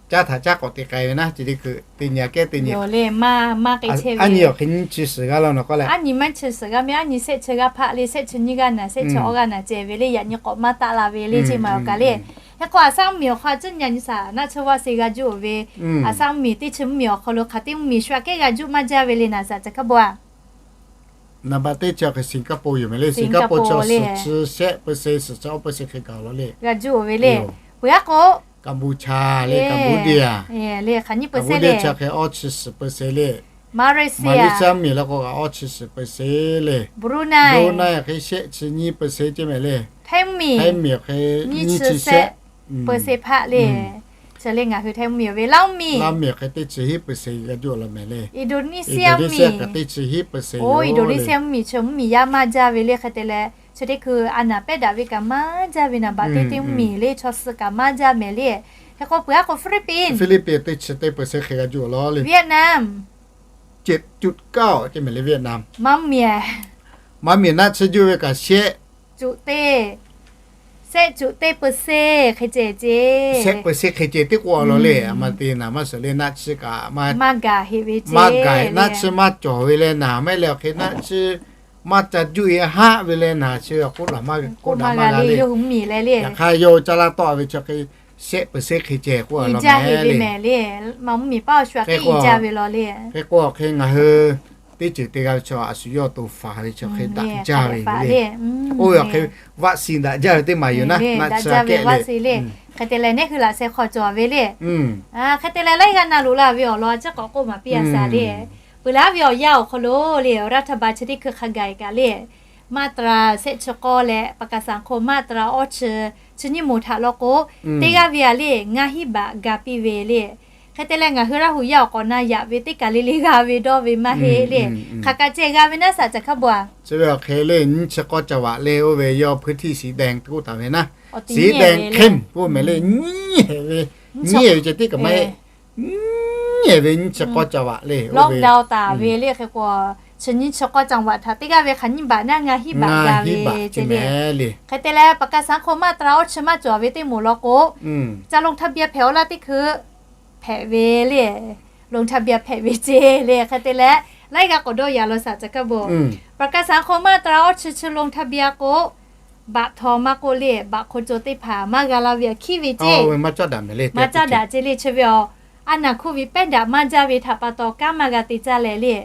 caˇ htaꞈ caˇ k'awꞈ te k'ai ve naˉ chi teˇ hkui teˇ nyi a kehˉ teˇ nyi, aˉ nyi awˬ hk'e nyiˇ chi suhˍ g'aˇ law nawˬ k'oˆ leh, aˉ nyi maˇ chi suhˍ g'aˇ meh, aˉ nyi shehˆ chi g'aˇ hpaˆ le, shehˆ chi nyiˇ g'aˇ naˬ, shehˆ chi awˇ g'aˇ naˬ ceh ve le, yaꞈ nyi k'awꞈ maˇ taˆ la ve le ceˇ ma awˬ kaꞈ le. Hk'e k'o a shaˉ mvuhˇ miˬ awˬ hk'aw a tcuhˉ nyi nyi saˍ naˆ chi vaˇ se g'a juˇ oˬ ve, a shaˉ mvuhˇ miˬ teˇ chi mvuhˇ miˬ awˬ hk'aw lo hk'aˬ teˇ mvuhˇ miˬ shu aꞈ kehˉ g'a juˇ maˇ jaˇ ve le naˬ saˍ caˬ hkaˇ bon a. Naˍ baꞈ teˇ chi awˬ hk'e Singapore yoˬ mehˍ le. Singapore chi suhˍ chi shehˆ เปอร์เซ็นต์ suhˍ chi awˇ เปอร์เซ็นต์ hk'e gaˬ law le. G'a juˇ oˬ ve le. Peuˬ aˉ k'o Cambodia le, Cambodia le hk'aˬ nyiˇ เปอร์เซ็นต์ le, chi hk'e awˇ chi suhˍ เปอร์เซ็นต์ le. Malaysia, Malaysia mvuhˇ miˬ la k'o kaꞈ awˇ chi suhˍ เปอร์เซ็นต์ le. Brunei, Brunei hk'e shehˆ chi nyiˇ เปอร์เซ็นต์ ceˇ mehˍ le. Htaiˇ mvuhˇ miˬ, Htaiˇ mvuhˇ miˬ hk'e nyiˇ chi shehˆ เปอร์เซ็นต์ hpaˆ le. Chi le ngaˬ hui Htaiˇ mvuhˇ miˬ oˬ ve. Laˇ mvuhˇ miˬ, Laˇ mvuhˇ miˬ hk'e teˇ chi hiˉ เปอร์เซ็นต์ g'a juˇ law mehˍ le. Indonesia mvuhˇ miˬ kaꞈ teˇ chi hiˉ เปอร์เซ็นต์ oˬ. Indonesia mvuhˇ miˬ chi mvuhˇ miˬ yaˇ maˇ jaˇ ve le. Hk'e te leh chi teˇ hkui a naˬ pehˉ daꞈ ve kaꞈ maˇ jaˇ ve naˍ baꞈ teˇ teˇ mvuhˇ miˬ le, chaw suh kaꞈ maˇ jaˇ mehˍ le. Hk'e k'o peuˬ aˉ k'o Philippines, Philippines teˇ chi teˇ เปอร์เซ็นต์ hk'e g'a juˇ law le. Vietnam, เจ็ดจุดเก้า ceˇ mehˍ le Vietnam. Maˇ mvuhˇ miˬ, Maˇ mvuhˇ miˬ naˆ tsuhˇ juˇ ve kaꞈ shehˆ cuꞈ teˇ, shehˆ cuꞈ teˇ เปอร์เซ็นต์ hk'e ceh ceˇ. Shehˆ เปอร์เซ็นต์ hk'e ceh teˇ k'o law le. A ma te naˬ maˇ suhˍ le, naˆ tsuhˇ kaꞈ maˇ gaˬ heˆ ve ceˇ. Maˇ gaˬ heˆ, naˆ tsuhˇ maˇ cawˬ ve leh naˬ mehˆ leh awˬ hk'e naˆ tsuhˇ maˇ ca juˇ e haˆ ve leh naˬ chi k'oˆ daꞈ maˇ, k'oˆ daꞈ maˇ g'a le. Yaꞈ hk'aˇ yawˇ caˇ laˇ tawˆ ve chi hk'e shehˆ เปอร์เซ็นต์ hk'e ceh k'oˆ law mehˍ le. Maˇ mvuhˇ miˬ paˉ awˬ shu aꞈ k'e jaˇ ve law le. Hk'e k'o hk'e ngaˬ hui teˇ ceuˬ te g'a ve chi a shu yawˇ to faˍ ve chi hk'e daꞈ jaˇ ve le. Oˇ ve awˬ hk'e vaˆ si daꞈ jaˇ ve teˇ maˬ yoˬ naˉ, naˆ tsuhˇ kehˉ le. Hk'e te leh nehˉ hui laꞈ sheh hk'aw cawˬ ve le. Hk'e te leh laiˉ g'aˇ na loꞈ la ve awˬ lawn a ciˉ k'awꞈ k'oˆ maˍ piˇ a shaˍ le. Peuˬ laˉ ve awˬ yanˇ awˬ hk'aw lo le, รัฐบาล chi teˇ hkui hk'a gaˬ kaꞈ le, มาตรา shehˆ chi k'awˇ leh ประกันสังคม มาตรา awˇ chi, chi nyiˇ moˍ htaꞈ law k'o, teˇ g'aˇ ve a le ngaˇ hinˉ baꞈ ga piˇ ve le. Hk'e te leh ngaˬ hui Laˇ huˍ yaˇ awˬ k'awꞈ na yaꞈ ve teˇ kaˬ le le g'a ve dawˇ ve maˇ heˆ le. Hk'aˬ kaꞈ ceh g'a ve naˉ saˍ caˬ hkaˇ bon a. Chi ve awˬ hk'e le nyiˇ chi k'awˇ ca vaꞈ le oˇ ve yawˇ พื้นที่สีแดง k'oˆ taˍ ve naˉ. สีแดงเข้ม k'oˆ mehˍ le, nyiˇ heˆ ve, nyiˇ heˆ ve ceh teˇ kaˬ maˇ heˆ. nyiˉ ve nyiˇ chi k'awˇ caˇ vaꞈ le, lockdown taˍ ve le hk'e k'o, chi nyiˇ chi k'awˇ caˇ vaꞈ htaꞈ teˇ g'aˇ ve hk'aˬ nyiˇ baꞈ naˉ ngaˇ hinˉ baꞈ ga ve ce le. Hk'e te leh ประกันสังคม มาตรา awˇ chi maˇ cawˬ ve teˇ moˍ law k'o, ca ลงทะเบียน hpehꞈ-aw laˇ teˇ hkui hpehꞈ ve le, ลงทะเบียน hpehꞈ ve ce le. Hk'e te leh, laiˉ g'aˇ k'awꞈ dawˇ yaꞈ law shaˍ caˬ hkaˇ bon, ประกันสังคม มาตรา awˇ chi chi ลงทะเบียน k'o, baꞈ htaw maˇ k'oˆ le, baꞈ hk'o co teˇ hpaˍ maˇ g'a la ve aꞈ hkiˉ ve ce. Maˇ caˇ daꞈ ce le, chi ve awˬ a naˬ โควิด pehˉ daꞈ maˇ jaˇ ve htaꞈ pa taw kanˉ maˇ g'a te caˇ leh le,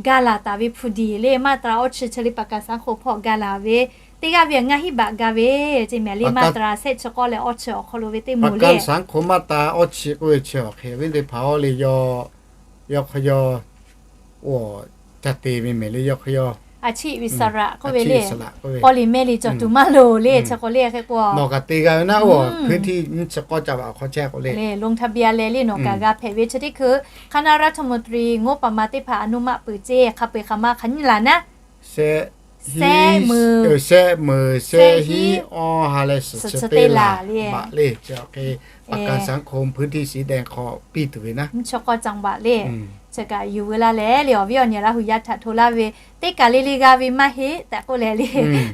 ga laˬ taˍ ve hpu diˬ le, มาตรา awˇ chi chi le ประกันสังคม hpawˇ ga laˬ ve, teˇ g'aˇ ve ngaˇ hinˉ baꞈ ga ve ce mehˍ le, มาตรา shehˆ chi k'awˇ leh awˇ chi awˬ hk'aw lo ve teˇ moˍ le. ประกันสังคม มาตรา awˇ chi k'oˆ ve chi awˬ hk'e ve teˇ hpaˍ-oˬ le, yawˇ hk'aw yaw, oˇ, ca te ve mehˍ le, yawˇ hk'aw yaw, achiv ve saraꞈ k'oˆ ve le, paw liꞈ meh liꞈ cawˬ tuˬ maˇ loˍ le, chi k'o le hk'e k'o, nawˬ kaꞈ te g'a ve naˉ, oˇ, hpuiˇ htiˇ nyiˇ chi k'awˇ caˇ vaꞈ awˬ hk'aw chehˇ k'o le, ลงทะเบียน leh le nawˬ kaꞈ g'a hpehꞈ ve chi teˇ hkui, คณะรัฐมนตรี งบประมาณ teˇ hpaˍ อนุมัติ peuˬ ce, hk'a peu-eˬ hk'aˬ ma hk'aˬ nyiˇ laˬ naˉ, shehˆ meuˍ, shehˆ meuˍ, shehˆ hinˉ, awˇ ha leh suhˍ chi teˇ laˬ le, baꞈ le, chi awˬ hk'e ประกันสังคม พื้นที่สีแดง hk'aw piˇ tuˬ ve naˉ, nyiˇ chi k'awˇ caˇ vaꞈ le, chi kaꞈ yuˬ veu laˇ leh le, awˬ viˉ awˬ nyi Laˇ huˍ yaˇ htaꞈ hto laˇ ve, teˇ kaˬ le le g'a ve maˇ heˆ tehꞈ k'oˆ leh le,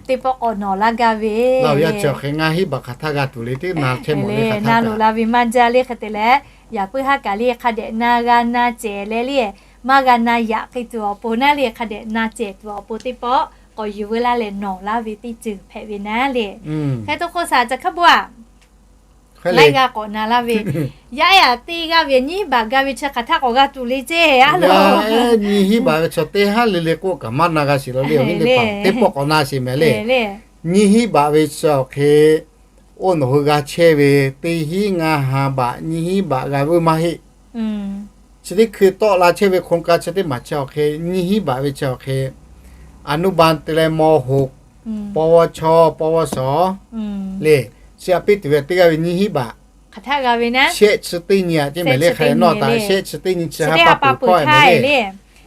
teˇ pawˆ k'awꞈ nawˬ laˇ gaˇ ve, Laˇ huˍ yaˇ chi awˬ hk'e ngaˇ hinˉ baꞈ hk'aˬ htaˇ g'a tuˬ le, teˇ na chehˇ mawˬ le, na loꞈ la ve maˇ jaˇ le. Hk'e te leh, yaꞈ puiˉ haˉ kaˬ le hk'a dehꞈ na g'a na cehˬ leh le, maˇ g'a na yaꞈ k'ai tuˬ awˬ pon naˉ le, hk'a dehꞈ na cehˬ tuˬ awˬ pon teˇ pawˆ k'awꞈ yuˬ veu laˇ leh nawˬ laˇ ve teˇ ceuˬ hpehꞈ ve naˉ le. Hk'e te k'o shaˍ caˬ hkaˇ bon aꞈ, laiˉ g'aˇ k'awꞈ na laˇ ve, yaˇ ehˉ aꞈ teˇ g'aˇ ve nyiˇ hinˉ baꞈ ga ve chi hk'aˬ htaˇ k'awꞈ g'a tuˬ le ce, a loˬ, nyiˇ hinˉ baꞈ ve chaw teˇ haˉ le le k'oˆ kaꞈ maˇ na g'a sheˍ la le, awˬ viˉ teˇ hpaˍ, teˇ pawˆ k'awꞈ na sheˍ mehˍ le. Nyiˇ hinˉ baꞈ ve chi awˬ hk'e, oˇ nawˬ hui g'a chehˇ ve teˇ hinˉ ngaˇ ha baꞈ nyiˇ hinˉ baꞈ g'a ve maˇ heˆ. Chi teˇ hkui tawˆ la chehˇ ve โครงการ chi teˇ maˬ chi awˬ hk'e, nyiˇ hinˉ baꞈ ve chi awˬ hk'e, อนุบาล te leh ม.หก, ปวช, ปวส le, chi a piˇ tuˬ ve teˇ g'aˇ ve nyiˇ hinˉ baꞈ, shehˆ chi teˇ nyi aꞈ ce mehˍ le, hk'a nawˇ taˍ shehˆ chi teˇ nyi chi ha pa peuˬ hpawˇ le.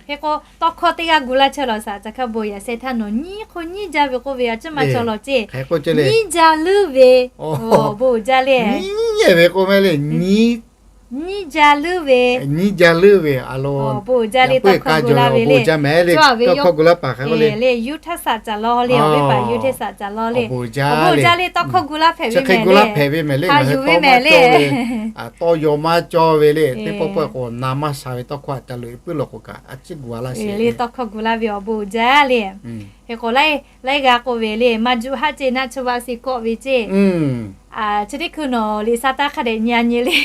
Hk'e k'o, tawˇ hkawˇ teˇ g'aˇ gu laˇ chehˇ law shaˍ caˬ hkaˇ bon, yaꞈ sheh htaˇ nawˬ nyiˇ hk'o nyiˇ jaˇ ve k'oˆ ve a ciˉ maˇ cawˬ law ce. Nyiˇ jaˇ leuˉ ve, awˬ bon jaˇ le. Nyiˇ jaˇ leuˉ ve, nyiˇ jaˇ leuˉ ve, a loˬ, bon jaˇ le, tawˇ hkawˇ gu laˇ ve le, tawˇ hkawˇ gu laˇ paˍ hk'e k'oˆ le, yuˇ htaˇ saꞈ caˍ law le, awˬ viˉ paˍ yuˇ hteˇ saꞈ caˍ law le, awˬ bon jaˇ le, tawˇ hkawˇ gu laˇ hpehꞈ ve mehˍ le, hk'a yuˬ ve mehˍ le, tawˇ yaw maˇ cawˇ ve le, teˇ pawˆ pawehˇ k'o na maˇ sha ve tawˇ hkawˇ aꞈ ca loꞈ e puiˉ law k'o kaꞈ a ciˉ gu a laˇ sheˍ le, tawˇ hkawˇ gu laˇ ve awˬ bon jaˇ le. Hk'e k'o laiˉ, laiˉ g'aˇ k'oˆ ve le, maˇ juˆ haˉ ce naˆ chi vaˆ si kawˆ ve ce. Chi teˇ hkui nawˬ liꞈ sa taˇ hk'a dehꞈ nyi a nyi le,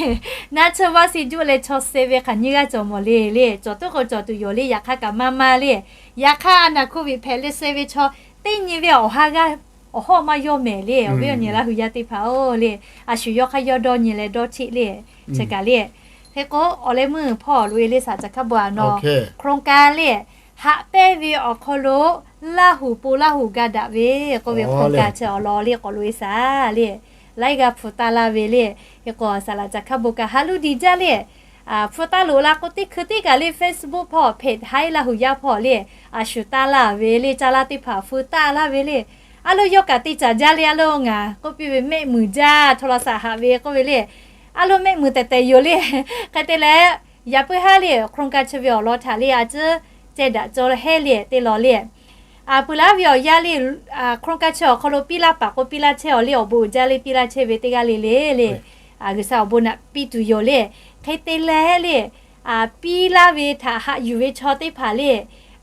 naˆ chi vaˆ si juˆ leh chaw suh ve hk'aˬ nyiˇ g'aˇ cawˬ mawˬ le le, cawˬ tuˉ k'o cawˬ tuˬ yoˬ le, yaꞈ hk'aˇ kaꞈ maˇ maˇ le. Yaꞈ hk'aˇ a naˬ โควิด hpehꞈ leh suh ve chaw teˇ nyi ve awˬ ha g'aˇ awˬ hawˉ maˇ yawˇ mehˍ le, awˬ viˉ awˬ nyi Laˇ huˍ yaˇ teˇ hpaˍ-oˬ le, a shu yawˇ hk'aˇ yawˇ dawˇ nyi leh dawˇ cheˆ le. Chi kaꞈ le, hk'e k'o awˬ leh meuˇ hpawˇ loꞈ e le shaˍ caˬ hkaˇ bon aꞈ nawˬ, โครงการ le, haꞈ pehnˇ ve awˬ hk'aw lo Laˇ huˍ po Laˇ huˍ ga daꞈ ve k'oˆ ve โครงการ chi awˬ lawn le k'awꞈ loꞈ e shaˍ le, laiˉ g'aˇ hpu taˇ laˇ ve le. Hk'e k'o saˍ laꞈ caˬ hkaˇ bon kaꞈ haˉ luˇ diˬ jaˇ le, hpu taˇ loꞈ la k'o teˇ hkui teˇ kaˬ le Facebook hpawˇ เพจ Hai Laˇ huˍ yaˇ hpawˇ le, a shu taˇ laˇ ve le, caˇ laˇ teˇ hpaˍ hpu taˇ laˇ ve le. A loˬ yawˇ kaꞈ te caˍ jaˇ le, a loˬ ngaˬ k'oˆ piˇ ve mehˆ muiˬ jaˇ, โทรศัพท์ haꞈ ve k'oˆ ve le. A loˬ mehˆ muiˬ tehˬ tehˬ yoˬ le. Hk'e te leh, yaꞈ puiˉ haˉ le โครงการ chi ve awˬ lawn htaꞈ le a ciˉ ceh daꞈ cawˇ hehˉ le te lawˬ le. Peuˬ laˇ ve awˬ yanˇ le, โครงการ chi awˬ hk'aw lo piˇ laˇ paˍ k'o piˇ laˇ chehˇ awˬ le, awˬ bon uiˍ jaˇ le piˇ laˇ chehˇ ve teˇ g'aˇ le le le. G'uiˬsha awˬ bon naꞈ piˇ tuˬ yoˬ le. Hk'e te leh le, piˇ laˇ ve htaꞈ haꞈ yuˬ ve chaw teˇ hpaˍ le,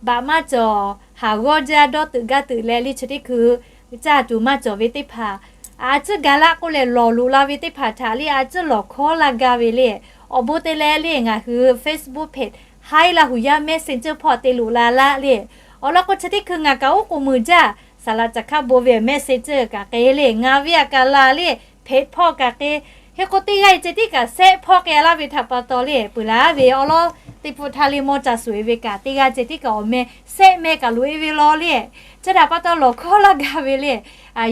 baꞈ maˇ cawˬ, haˍ g'awˇ jaˇ, dawˇ teuꞈ gaˇ teuꞈ leh le chi teˇ hkui caˇ tuˬ maˇ cawˬ ve teˇ hpaˍ, a ciˉ ga laˆ k'oˆ leh lawˬ loꞈ la ve teˇ hpaˍ htaꞈ le a ciˉ lawˬ hkawˉ laˇ gaˇ ve le. Awˬ bon te leh le ngaˬ hui Facebook เพจ Hai Laˇ huˍ yaˇ Messenger hpawˇ te loꞈ la laˇ le. Awˬ lawn k'o chi teˇ hkui ngaˬ kaꞈ oˉ k'oˍ meuˬ jaˇ, saˍ laꞈ caˬ hkaˇ bon ve Messenger kaꞈ k'e le, ngaˬ ve a kaꞈ la le, เพจ hpawˇ kaꞈ k'e. Hk'e k'o teˇ g'aˇ ceh tiˉ kaꞈ sehˆ hpawˇ k'ai laˇ ve htaꞈ pa taw le, peuˬ laˇ ve awˬ lawn teˇ hpu htaˇ le mawˇ ca suhˍ e ve kaꞈ teˇ g'aˇ ceh tiˉ kaꞈ awˬ meh sehˆ meh kaꞈ loꞈ e ve law le. Chi htaꞈ pa taw lawˬ hkawˉ laˇ gaˇ ve le.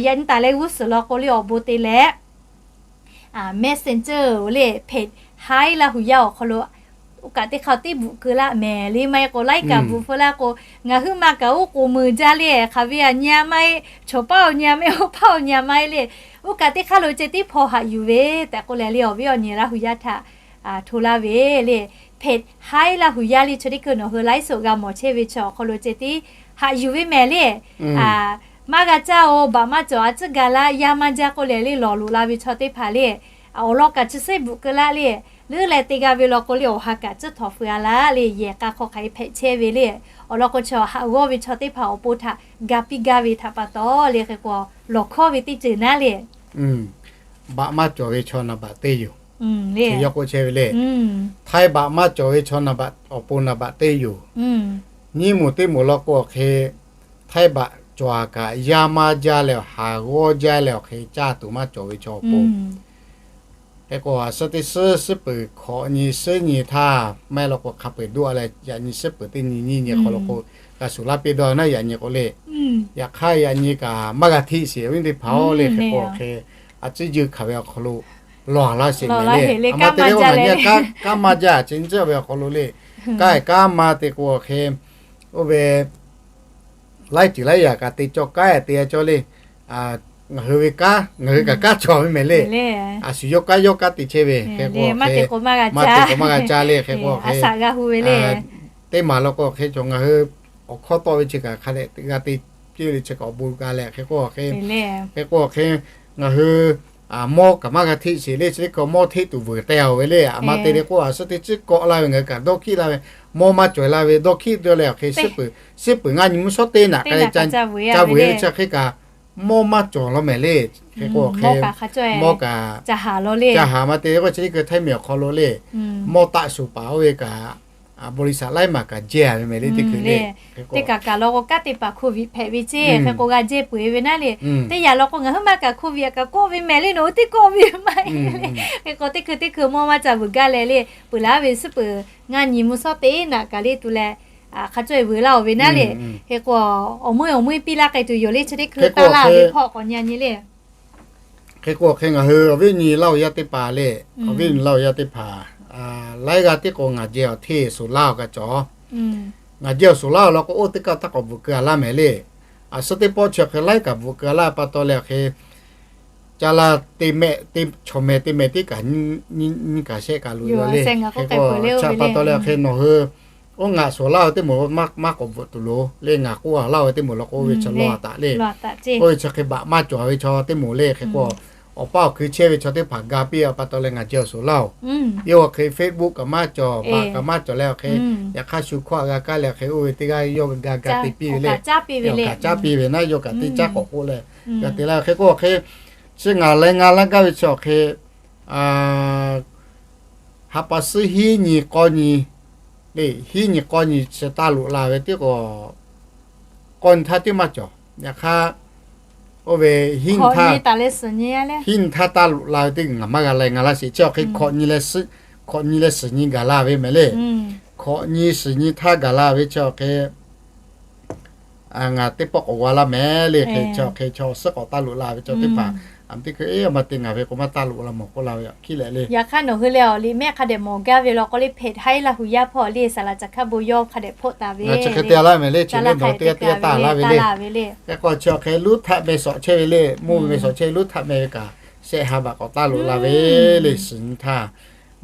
Yaꞈ nyi taˍ leh g'uˇ suhˍ law k'o le awˬ bon te leh Messenger le เพจ Hai Laˇ huˍ yaˇ awˬ hk'aw lo oˇ kaꞈ teˇ hk'aˇ teˇ bvuhꞈ keu laˇ mehˍ le, maˇ heˆ k'o laiˉ kaꞈ bvuhꞈ feu laˇ k'o, ngaˬ hui ma kaꞈ oˉ k'oˍ meuˬ jaˇ le, hk'aˬ ve aꞈ nyi a maˇ heˆ, chawˬ paˉ awˬ nyi a maˇ heˆ, oˇ paˉ awˬ nyi a maˇ heˆ le. Oˇ kaꞈ teˇ hk'aˇ lo ceh tiˉ hpaw haꞈ yuˬ ve tehꞈ k'oˆ leh le awˬ viˉ awˬ nyi Laˇ huˍ yaˇ htaꞈ hto laˇ ve le. hpehꞈ haiˉ laˇ huˍ yaˇ le chi teˇ hkui nawˬ hui laiˉ suhˍ g'a mawˬ chehˇ ve chi awˬ hk'aw lo ceh tiˉ haꞈ yuˬ ve mehˍ le. Maˇ g'a caˇ-oˬ, baꞈ maˇ cawˬ, a tcuhˉ ga laˇ, yaˇ maˇ jaˇ k'oˆ leh le lawˬ loꞈ la ve chaw teˇ hpaˍ le, awˬ lawn kaꞈ chi seˉ bvuhꞈ keu laˇ le, leuˉ leh te g'a ve law k'o le awˬ ha kaꞈ tcuhˉ htawꞈ feu-a laˇ le, yehˬ k'a hk'aw hk'aˬ hk'e hpehꞈ chehˇ ve le. Awˬ lawn k'o chi haꞈ g'awˇ ve chaw teˇ hpaˍ awˬ pon htaꞈ ga piˇ gaˇ ve htaꞈ pa taw le hk'e k'o lawˬ hkawˇ ve teˇ ceuˬ naˉ le. Baꞈ maˇ cawˬ ve chaw naˍ baꞈ teˇ yoˬ. Yawˇ k'oˆ chehˇ ve le. Htaiˇ baꞈ maˇ cawˬ ve chaw naˍ baꞈ awˬ pon naˍ baꞈ teˇ yoˬ. Nyiˇ moˍ teˇ moˍ law k'o awˬ hk'e, htaiˇ baꞈ cawˬ-a kaꞈ yaˇ maˇ jaˇ leh awˬ ha g'awˇ jaˇ leh awˬ hk'e caˇ tuˬ maˇ cawˬ ve chaw awˬ pon. Hk'e k'o, a suhˉ teˇ suhˉ suhˉ peuˬ hkawꞈ nyi suhˉ nyi htaˇ, maˇ heˆ law k'o hk'a peu-eˬ doˆ-a leh yaꞈ nyi suhˉ peuˬ teˇ nyi nyiˇ nyi hk'aw lo k'o, g'a shuˍ laˇ piˇ dawˇ naˉ yaꞈ nyi k'o le. Yaꞈ hk'aˇ yaꞈ nyi kaꞈ maˇ g'a hteˆ sheˍ ve teˇ hpaˍ-oˬ le. Hk'e k'o awˬ hk'e, a tcuhˉ juˇ hkanˍ ve awˬ hk'aw lo lawˬ laˇ sheˍ mehˍ le. A ma te le k'o ngaˬ nyi kanˉ maˇ jaˇ chi nyi tcuhˉ ve awˬ hk'aw lo le. Kanˉ-e kanˉ ma te k'o awˬ hk'e, oˇ ve laiˉ ceuˬ laiˉ yaꞈ kaꞈ te cawˇ, kanˉ-e te cawˇ le. Ngaˬ hui ve kanˉ, ngaˬ hui kaꞈ kanˉ cawˬ ve mehˍ le. A shu yawˇ kanˉ yawˇ kanˉ te chehˇ ve hk'e k'o, maˇ te k'o maˇ g'a caˇ le. Hk'e k'o awˬ hk'e, teˇ maˬ law k'o hk'e cawˬ ngaˬ hui awˬ hkawˇ tawˆ ve chi kaꞈ hk'a dehꞈ g'a te piˇ le chi kaꞈ awˬ bon g'a leh hk'e k'o awˬ hk'e, hk'e k'o awˬ hk'e, ngaˬ hui mawˇ kaꞈ maˇ g'a hteˆ sheˍ le. Chi teˇ hkui mawˇ hteˆ tuˬ vuiˬ teh-a ve le. A ma te le k'o a suhˉ teˇ tcuhˉ kawˆ laˇ ve ngaˬ hui kaꞈ dawˇ hkiˆ laˇ ve, mawˇ maˇ cawˬ-e laˇ ve dawˇ hkiˆ dawˇ leh awˬ hk'e, suhˉ peuˬ ngaˇ nyi mvuhˇ shawˉ teˇ naꞈ k'ai ca vuiˬ-e ve chi hk'e kaꞈ mawˇ maˇ cawˬ law mehˍ le. Hk'e k'o awˬ hk'e, mawˇ kaꞈ ca haˍ ma te le k'o chi teˇ hkui Htaiˇ miˬ awˬ hk'aw lo le, mawˇ taˆ shuˍ paˍ oˇ ve kaꞈ บริษัท laiˉ maˬ kaꞈ jehˇ-a ve mehˍ le teˇ hkui le. Teˇ kaꞈ kaꞈ law k'o kanˉ te paˍ โควิด hpehꞈ ve ceˇ hk'e k'o g'a jehˇ peuˬ-e ve naˉ le. Teˇ yanˇ law k'o ngaˬ hui maˇ kaꞈ โควิด kaꞈ kawˆ ve mehˍ le, nawˬ hui teˇ kawˆ ve maˇ heˆ le. Hk'e k'o teˇ hkui teˇ hkui mawˇ maˇ ca vuiˬ gaˇ leh le, peuˬ laˇ ve suhˉ peuˬ ngaˇ nyi mvuhˇ shawˉ teˇ naꞈ kaꞈ le tu leh, hk'a cawˇ-e vuiˬ laˇ-oˬ ve naˉ le. Hk'e k'o awˬ meuˇ awˬ meuˇ piˇ laˇ k'ai tuˬ yoˬ le chi teˇ hkui taˇ laˇ ve hpawˇ k'awꞈ nyi nyi le. Hk'e k'o awˬ hk'e ngaˬ hui awˬ viˉ nyi laˇ-oˬ yaˇ teˇ hpaˍ le, awˬ viˉ nyi laˇ-oˬ yaˇ teˇ hpaˍ, laiˉ g'aˇ tiˉ k'o ngaˬ jehˇ awˬ hteˇ shuˍ laˇ-oˬ kaꞈ cawˬ. Ngaˬ jehˇ awˬ shuˍ laˇ-oˬ law k'o oˇ teˇ kaˆ htaˇ k'awꞈ bvuhꞈ keu-a laˇ mehˍ le. A suhˉ teˇ pawˆ chi awˬ hk'e laiˉ kaꞈ bvuhꞈ keu-a laˇ pa taw leh awˬ hk'e, ca la te mehˆ, chaw mehˍ te mehˍ tiˉ kaꞈ nyi kaꞈ shehˆ kaꞈ loꞈ-e le. Hk'e k'o chi pa taw leh awˬ hk'e nawˬ hui oˇ ngaˬ shuˍ laˇ-oˬ teˇ moˍ maˇ k'awꞈ bvuhꞈ tuˬ loˬ le. Ngaˬ k'oˆ-a laˇ-oˬ ve teˇ moˍ law k'o oˇ ve chaw law-a taˍ le. Oˇ ve chi hk'e baꞈ maˇ cawˬ ve chaw teˇ moˍ le. Hk'e k'o awˬ paˇ awˬ hkui chehˇ ve chaw teˇ hpaˍ ga piˇ-a pa taw leh ngaˬ jehˇ awˬ shuˍ laˇ-oˬ. Yawˇ awˬ hk'e Facebook kaꞈ maˇ cawˬ, baꞈ kaꞈ maˇ cawˬ leh awˬ hk'e, yaꞈ hk'aˇ shu hkawˇ-a g'a kaˇ leh awˬ hk'e oˇ ve teˇ g'aˇ yawˇ ga ga te piˇ ve le. Yawˇ kaꞈ caˉ piˇ ve naˉ, yawˇ kaꞈ teˇ caˉ k'awꞈ k'oˆ leh, ga te laˇ ve hk'e k'o awˬ hk'e, chi ngaˬ leh ngaˬ laˇ gaˇ ve chi awˬ hk'e, ha pa suhˉ hiˉ nyi k'awˇ nyi le, hiˉ nyi k'awˇ nyi chi taˇ loꞈ la ve tiˉ k'o, k'awˇ nyi htaˇ tiˉ maˇ cawˬ. Yaꞈ hk'aˇ, oˇ ve hiˉ nyi htaˇ, hiˉ nyi htaˇ taˇ loꞈ la ve teˇ ngaˬ maˇ g'a leh ngaˬ laˇ sheˍ. Chi awˬ hk'e hkawꞈ nyi leh suhˍ nyi gaˬ la ve mehˍ le. Hkawꞈ nyi suhˍ nyi htaˇ gaˬ la ve chi awˬ hk'e, ngaˬ teˇ pawˆ k'awꞈ g'a laˇ mehˍ le. Hk'e chi awˬ hk'e chaw suhˉ k'awꞈ taˇ loꞈ la ve chaw teˇ hpaˍ, a ma teˇ hkui, a ma te ngaˬ ve k'o maˇ taˇ loꞈ la mawˬ k'oˆ la ve aꞈ hkiˉ leh le. Yaꞈ hk'aˇ nawˬ hui leh awˬ liꞈ mehˆ hk'a dehꞈ mawˬ gaˇ ve law k'o le, hpehꞈ haiˉ laˇ huˍ yaˇ hpawˇ le saˍ laˍ caˬ hk'aˇ bon yawˇ hk'a dehꞈ hpoˆ taˍ ve, chi hk'e te laˇ mehˍ le. Chi le nawˬ teˇ g'aˇ teˇ g'aˇ taˇ laˇ ve le. Hk'e k'o chi awˬ hk'e luˉ htaꞈ meh shawˍ chehˇ ve le, mvuhˇ ve meh shawˍ chehˇ ve luˉ htaꞈ meh ve kaꞈ, shehˆ ha baꞈ k'awꞈ taˇ loꞈ la ve le. Suhˍ nyi htaˇ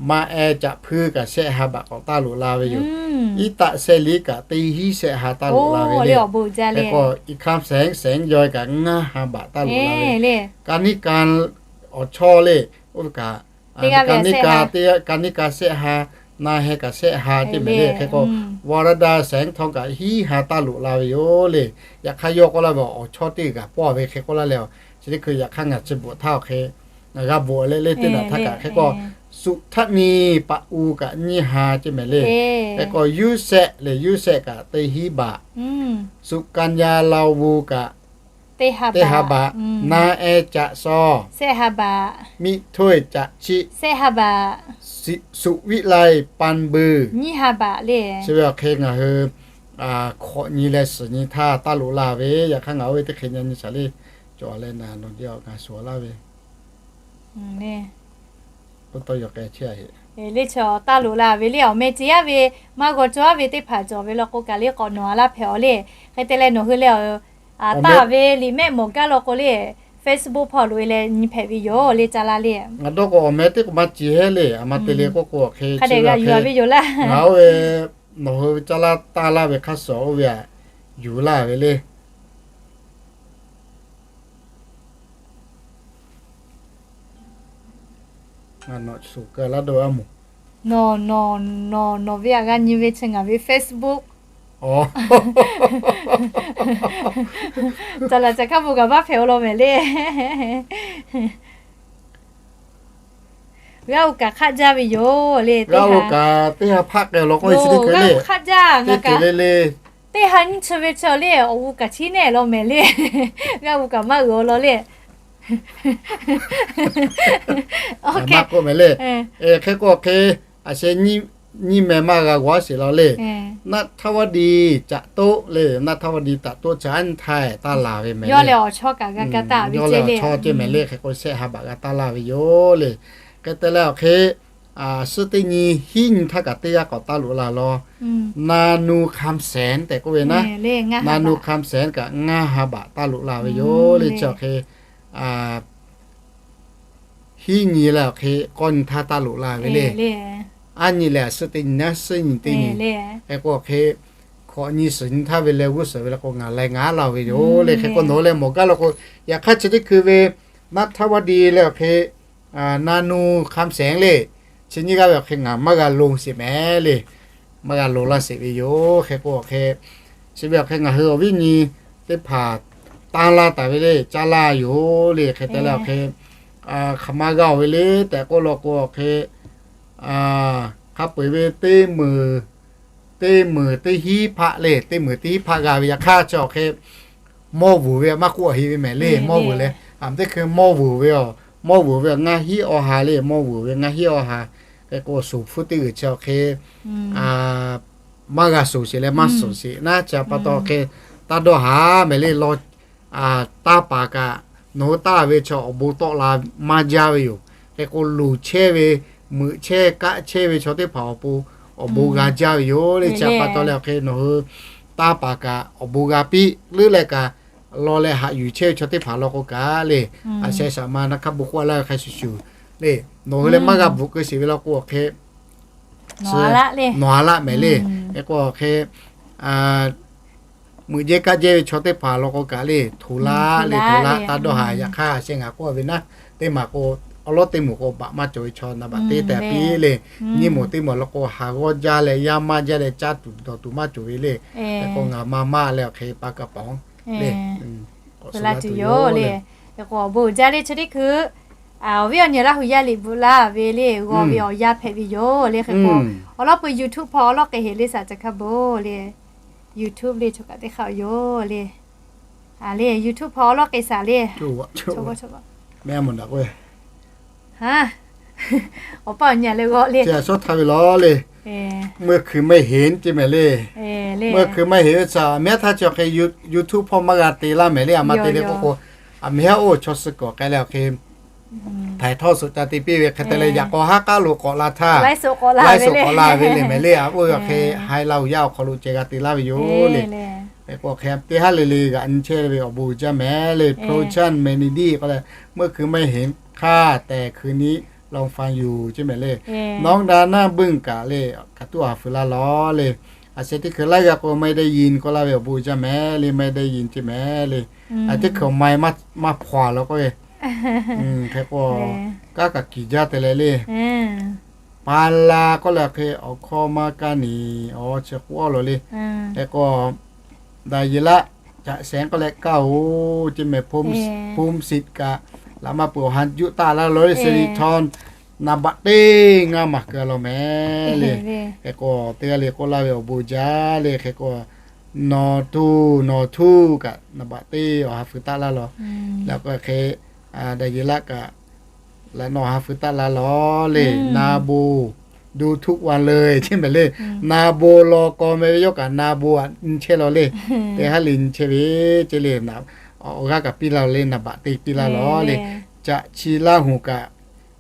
maˇ ehˉ caꞈ hpuiˇ kaꞈ shehˆ ha baꞈ k'awꞈ taˇ loꞈ la ve yoˬ. Iˉ taˆ shehˆ liˉ kaꞈ teˇ hinˉ shehˆ ha taˇ loꞈ la ve le. Hk'e k'o, อีกคำแสง แสงย้อย kaꞈ ngaˇ ha baꞈ taˇ loꞈ la ve. Ka niˇ ka awˬ chawˇ le, oˇ ve kaꞈ, ka niˇ ka teˇ, ka niˇ ka shehˆ ha, na heh kaꞈ shehˆ ha teˇ mehˍ le. Hk'e k'o, วรดา แสงทอง kaꞈ hiˉ ha taˇ loꞈ la ve yoˬ le. Yaꞈ hk'aˇ yawˇ k'oˆ laˇ ve awˬ chawˇ teˇ g'aˇ pawˇ ve hk'e k'oˆ laˇ leh, chi teˇ hkui yaꞈ hk'aˇ ngaˬ chi bvuhꞈ htaˇ awˬ hk'e, ngaˬ g'a bvuhꞈ leh le teˇ naꞈ htaˇ kaꞈ hk'e k'o, สุทธานี paꞈ u kaꞈ nyiˇ ha ceˇ mehˍ le. Hk'e k'o, Yuˇsehꞈ lehˬ Yuˇsehꞈ kaꞈ teˇ hinˉ baꞈ, สุกัญญา ลาวบู kaꞈ teˇ ha baꞈ, na eh caꞈ shaw, miˆ htoˇ-e caꞈ chiˆ, สุวิไล ปันบือ nyiˇ ha baꞈ le. Chi ve awˬ hk'e ngaˬ hui hkawꞈ nyi leh suhˍ nyi htaˇ taˇ loꞈ la ve. Yaꞈ hk'aˇ ngaˬ oˇ ve teˇ hk'e nyi nyi shaˍ le, cawˬ leh naˬ nawˬ jehˇ awˬ g'a shuˍ laˇ ve le. Oˇ tawˇ yaw k'ai chehˇ a heˆ. Le chi taˇ loꞈ la ve le, awˬ meh ce yaˇ ve, maˇ g'aw cawˇ ve teˇ hpaˍ cawˬ ve law k'o kaꞈ le k'awꞈ nawˬ a laˇ hpehꞈ awˬ le. Hk'e te leh nawˬ hui leh, taˇ ve liꞈ mehˆ mawˬ gaˇ law k'o le, Facebook hpawˇ loꞈ e leh nyi hpehꞈ ve yoˬ le, caˇ laˇ le. Ngaˬ dawˇ k'o awˬ meh teˇ k'o maˇ ciˍ heˆ le, a ma te le k'oˆ k'o hk'e hk'a dehꞈ g'a yuˬ ve yoˬ laˇ. Ngaˬ oˇ ve nawˬ hui ve caˇ laˇ taˇ laˇ ve hk'a shuˍ oˇ ve aꞈ yuˬ laˇ ve le. Ngaˬ nawˬ shuˍ keu laˇ dawˇ a moˍ. Nawˬ, nawˬ, nawˬ, nawˬ ve aꞈ g'a nyi ve chi ngaˬ ve Facebook. Caˬ laˬ caˬ hkaˇ bon kaꞈ maˇ hpehꞈ-o law mehˍ le. G'aˇ u kaꞈ hk'aˆ jaˇ ve yoˬ le. G'aˇ u kaꞈ teˇ ha hpaˆ k'ai law k'o, g'aˇ u hk'aˆ jaˇ, ngaˬ kaꞈ teˇ ha nyiˇ chi ve chi le, awˬ u kaꞈ chiˉ nehˆ law mehˍ le. G'aˇ u kaꞈ maˇ uiˍ-o law le. Maˇ k'oˆ mehˍ le. Hk'e k'o hk'e, a sheh nyiˇ meh maˇ g'a g'aw sheˍ law le. Naˆ htaˇ vaˇ diˍ caꞈ toˆ le, naˆ htaˇ vaˇ diˍ caꞈ toˆ chi a nyi htaˇ taˇ laˬ ve mehˍ le. Yawˇ leh awˬ chaw ceh mehˍ le. Hk'e k'o shehˆ ha baꞈ g'a taˇ laˇ ve yoˬ le. Hk'e te leh awˬ hk'e, suhˉ teˇ nyi hiˉ nyi htaˇ kaꞈ teˇ g'aˇ k'awꞈ taˇ loꞈ la law. Na nu hkam sehˍ tehꞈ k'oˆ ve naˉ. Na nu hkam sehˍ kaꞈ ngaˇ ha baꞈ taˇ loꞈ la ve yoˬ le. Chi awˬ hk'e hiˉ nyi leh awˬ hk'e k'awˇ nyi htaˇ taˇ loꞈ la ve le. Aˉ nyi leh a suhˉ teˇ nyi naˉ, suhˉ nyi teˇ nyi. Hk'e k'o awˬ hk'e hkawꞈ nyi suhˍ nyi htaˇ ve leh g'uˇ suhˍ ve la k'o ngaˬ leh ngaˬ aˉ laˇ ve yoˬ le. Hk'e k'o nawˬ hui leh mawˬ gaˇ law k'o, yaꞈ hk'aˇ chi teˇ hkui ve naˆ htaˇ vaˇ diˍ leh awˬ hk'e na nu hkam sehˍ le. Chi nyiˇ g'aˇ ve awˬ hk'e ngaˬ maˇ g'a loˍ sheˍ mehˍ le. Maˇ g'a loˍ laˇ sheˍ ve yoˬ. Hk'e k'o awˬ hk'e chi ve awˬ hk'e ngaˬ hui awˬ viˉ nyi teˇ hpaˍ tanˇ laˇ taˍ ve le, caˇ laˇ yoˬ le. Hk'e te leh awˬ hk'e hk'aˬ ma g'a-oˬ ve le tehꞈ k'oˆ law k'o awˬ hk'e hk'a peu-eˬ ve teˇ meunˍ, teˇ meunˍ teˇ hiˉ hpaˆ le, teˇ meunˍ teˇ hiˉ hpaˆ g'a ve. Yaꞈ hk'aˇ chi awˬ hk'e mawˇ vuiˬ ve maˇ k'oˆ heˆ ve mehˍ le. Mawˇ vuiˬ leh a teˇ hkui mawˇ vuiˬ ve, mawˇ vuiˬ ve ngaˇ hiˉ awˬ ha le, mawˇ vuiˬ ve ngaˇ hiˉ awˬ ha. Hk'e k'o suˍ hpfuhˇ teˇ g'uiˬ chi awˬ hk'e maˇ g'a suˍ sheˍ leh maˇ suˍ sheˍ naˉ. Chi pa taw hk'e taˇ dawˇ haˍ mehˍ le. Law taˇ paˍ kaꞈ nawˬ hui taˇ ve chaw awˬ bon tawˆ la maˇ jaˇ ve yoˬ. Hk'e k'o luˬ chehˇ ve, meuꞈ chehˇ kaˆ chehˇ ve chaw teˇ hpaˍ awˬ pon awˬ bon g'a jaˇ ve yoˬ le. Chi pa taw leh awˬ hk'e nawˬ hui taˇ paˍ kaꞈ awˬ bon g'a piˇ leuˉ leh kaꞈ, law leh haꞈ yuˬ chehˇ ve chaw teˇ hpaˍ law k'o kaꞈ le, a sheh shaˍ ma naˆ hk'aˇ bon k'oˆ laˇ ve hk'a shuˍ shuˍ le, nawˬ hui leh maˇ g'a bvuhꞈ keu sheˍ ve law k'o awˬ hk'e nawˬ a laˆ mehˍ le. Hk'e k'o awˬ hk'e meuꞈ jehˇ kaˆ jehˇ ve chaw teˇ hpaˍ law k'o kaꞈ le, hto laˆ le, hto laˆ taˇ dawˇ haˍ. Yaꞈ hk'aˇ a sheh ngaˬ k'oˆ ve naˉ, teˇ maˬ k'o awˬ lawˉ teˇ moˍ k'o baꞈ maˇ cawˬ ve chaw naˍ baꞈ te tehꞈ piˇ le. Nyiˇ moˍ teˇ moˍ law k'o haˍ g'awˇ jaˇ leh yaˇ maˇ jaˇ leh caˇ tuˬ dawˬ tuˬ maˇ cawˬ ve le. Hk'e k'o ngaˬ ma maˇ leh awˬ hk'e pa kaˍ paˍ le, la tuˬ yoˬ le. Hk'e k'o awˬ bon uiˍ jaˇ le chi teˇ hkui awˬ viˉ awˬ nyi Laˇ huˍ yaˇ liꞈ bvuhꞈ laˇ ve le, g'aw ve awˬ yanˇ hpehꞈ ve yoˬ le. Hk'e k'o awˬ lawn peu YouTube hpawˇ awˬ lawn k'ai heˍ le, shaˍ ca hkaˇ bon le. YouTube le chaw kaꞈ teˇ hk'aˇ yoˬ le. A le YouTube hpawˇ awˬ lawn k'ai shaˍ le. Awˬ paˇ awˬ nyi le g'aw le. Shawˉ htaˇ ve law le. เมื่อคืนไม่เห็น ce mehˍ le. เมื่อคืนไม่เห็น ve shaˍ mehˉ htaˇ chi awˬ hk'e YouTube hpawˇ maˇ g'a te laˇ mehˍ le. A ma te le k'oˆ k'o, a mehˉ haˉ oˇ chaw suh kawꞈ k'ai leh awˬ hk'e htaiˍ htawˇ suhˍ ca te piˇ ve hk'e te leh yaꞈ k'aw haˉ k'aˉ lo k'awꞈ la htaˇ, laiˉ suhˍ k'awꞈ la ve le. A oˇ ve awˬ hk'e haiˬ la uˬ yaˇ awˬ hk'aw lo ceh g'a te laˇ ve yoˬ le. Hk'e k'o hk'e teˇ haˉ le le g'aꞈ nyi chehˇ ve awˬ bon uiˍ jaˇ mehˍ le. Prochance Meni di k'oˆ leh, เมื่อคืนไม่เห็น hk'aˇ tehˬ คืนนี้ลองฟังอยู่ ce mehˍ le. Nawˉ da naˇ beuˆ kaꞈ le, kaꞈ tuˉ a fuiˍ laˇ law le. A sheh teˇ hkui laiˉ g'aˇ k'o ไม่ได้ยิน k'oˆ laˇ ve awˬ bon uiˍ jaˇ mehˍ le, ไม่ได้ยิน ce mehˍ le. A teˇ hkui awˬ ma maˇ hpaw law k'oˆ ve. Hk'e k'o, kanˉ kaꞈ kiˬ jaˇ te leh le. Pa la k'oˆ leh hk'e awˬ hkawˇ maˇ kaˇ ni, awˬ chi k'oˆ a law le. Hk'e k'o, daꞈ yeˬ laˆ, caꞈ shehˍ k'oˆ leh kaˇ-oˬ, ce mehˍ, phone sit kaꞈ laꞈ maˇ peuˬ awˬ ha juˆ taˆ laˇ law le. Seri htawˇ naˍ baꞈ teˇ ngaˇ maˬ keu law mehˍ le. Hk'e k'o, teˇ g'aˇ le k'oˆ laˇ ve awˬ bon jaˇ le. Hk'e k'o, nawˬ tuˬ nawˬ htuˇ kaꞈ naˍ baꞈ teˇ awˬ ha fuiˍ taˆ laˇ law. Laꞈ k'o hk'e, daꞈ yeˬ laˆ kaꞈ laꞈ nawˬ ha fuiˍ taˆ laˇ law le. Na bon ดูทุกวันเลย ce mehˍ le. Na bon law k'aw meh ve yawˇ kaꞈ na bon aꞈ nyi chehˇ law le. Teˇ haˉ le nyi chehˇ ve ce le. Awˬ g'aˇ kaꞈ piˇ laˇ le, naˍ baꞈ teˇ piˇ laˇ law le. Caꞈ chi Laˇ huˍ kaꞈ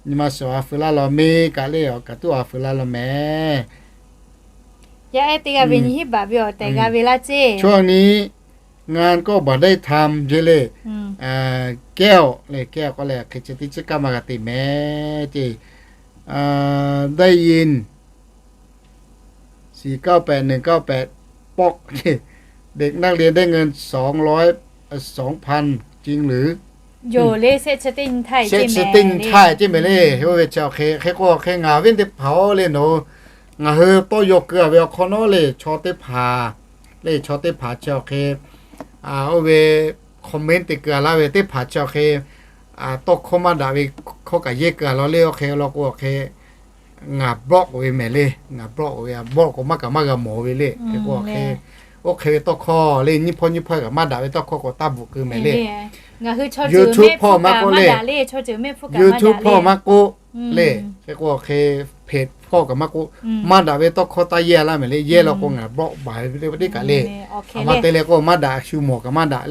nyi ma suhˍ awˬ ha fuiˍ laˇ law, meh kaꞈ le awˬ kaꞈ tuˉ awˬ ha fuiˍ laˇ law mehˍ. Yaˇ ehˉ teˇ g'aˇ ve nyi hiˉ baꞈ ve awˬ tehˬ g'a ve laˇ ceˇ. Chaw ni งานก็บ่ได้ทำ ceˇ le. แก้ว le, แก้ว k'oˆ leh hk'e chi teˇ chi kaˇ maˇ g'a te mehˍ ceˇ. ได้ยิน สี่เก้าแปด หนึ่งเก้าแปด ปอก เด็กนักเรียนได้เงินสองร้อย สองพัน จริงหรือ เช็คเซตติ้งไทย ceˇ mehˍ le. Oˇ ve chi awˬ hk'e, hk'e k'o hk'e ngaˬ venˇ teˇ hpaˍ-oˬ le nawˬ, ngaˬ hui tawˇ yaw keu-a ve awˬ hk'awꞈ nawˉ le, chaw teˇ hpaˍ le, chaw teˇ hpaˍ chi awˬ hk'e, oˇ ve comment te keu-a laˇ ve teˇ hpaˍ chi awˬ hk'e, tawˇ hkawˇ maˇ daꞈ ve hkawˇ kaꞈ yehˇ keu-a law le. Oˇ hk'e law k'o awˬ hk'e ngaˬ block-oˬ ve mehˍ le, ngaˬ block-oˬ ve, block k'o maˇ kaꞈ maˇ g'a mawˬ ve le. Hk'e k'o awˬ hk'e, oˇ hk'e ve tawˇ hkawˇ le, nyiˇ hpawˇ nyiˇ hpawˇ kaꞈ maˇ daꞈ ve tawˇ hkawˇ k'o taˇ bvuhꞈ keu mehˍ le. YouTube hpawˇ maˇ k'oˆ le, YouTube hpawˇ maˇ k'oˆ le. Hk'e k'o awˬ hk'e page hpawˇ kaꞈ maˇ k'oˆ, maˇ daꞈ ve tawˇ hkawˇ taˇ yehˇ laˇ mehˍ le. Yehˇ law k'o ngaˬ block baˬ ve teˇ kaꞈ le. A ma te leh k'o maˇ daꞈ, shu mawˬ kaꞈ maˇ daꞈ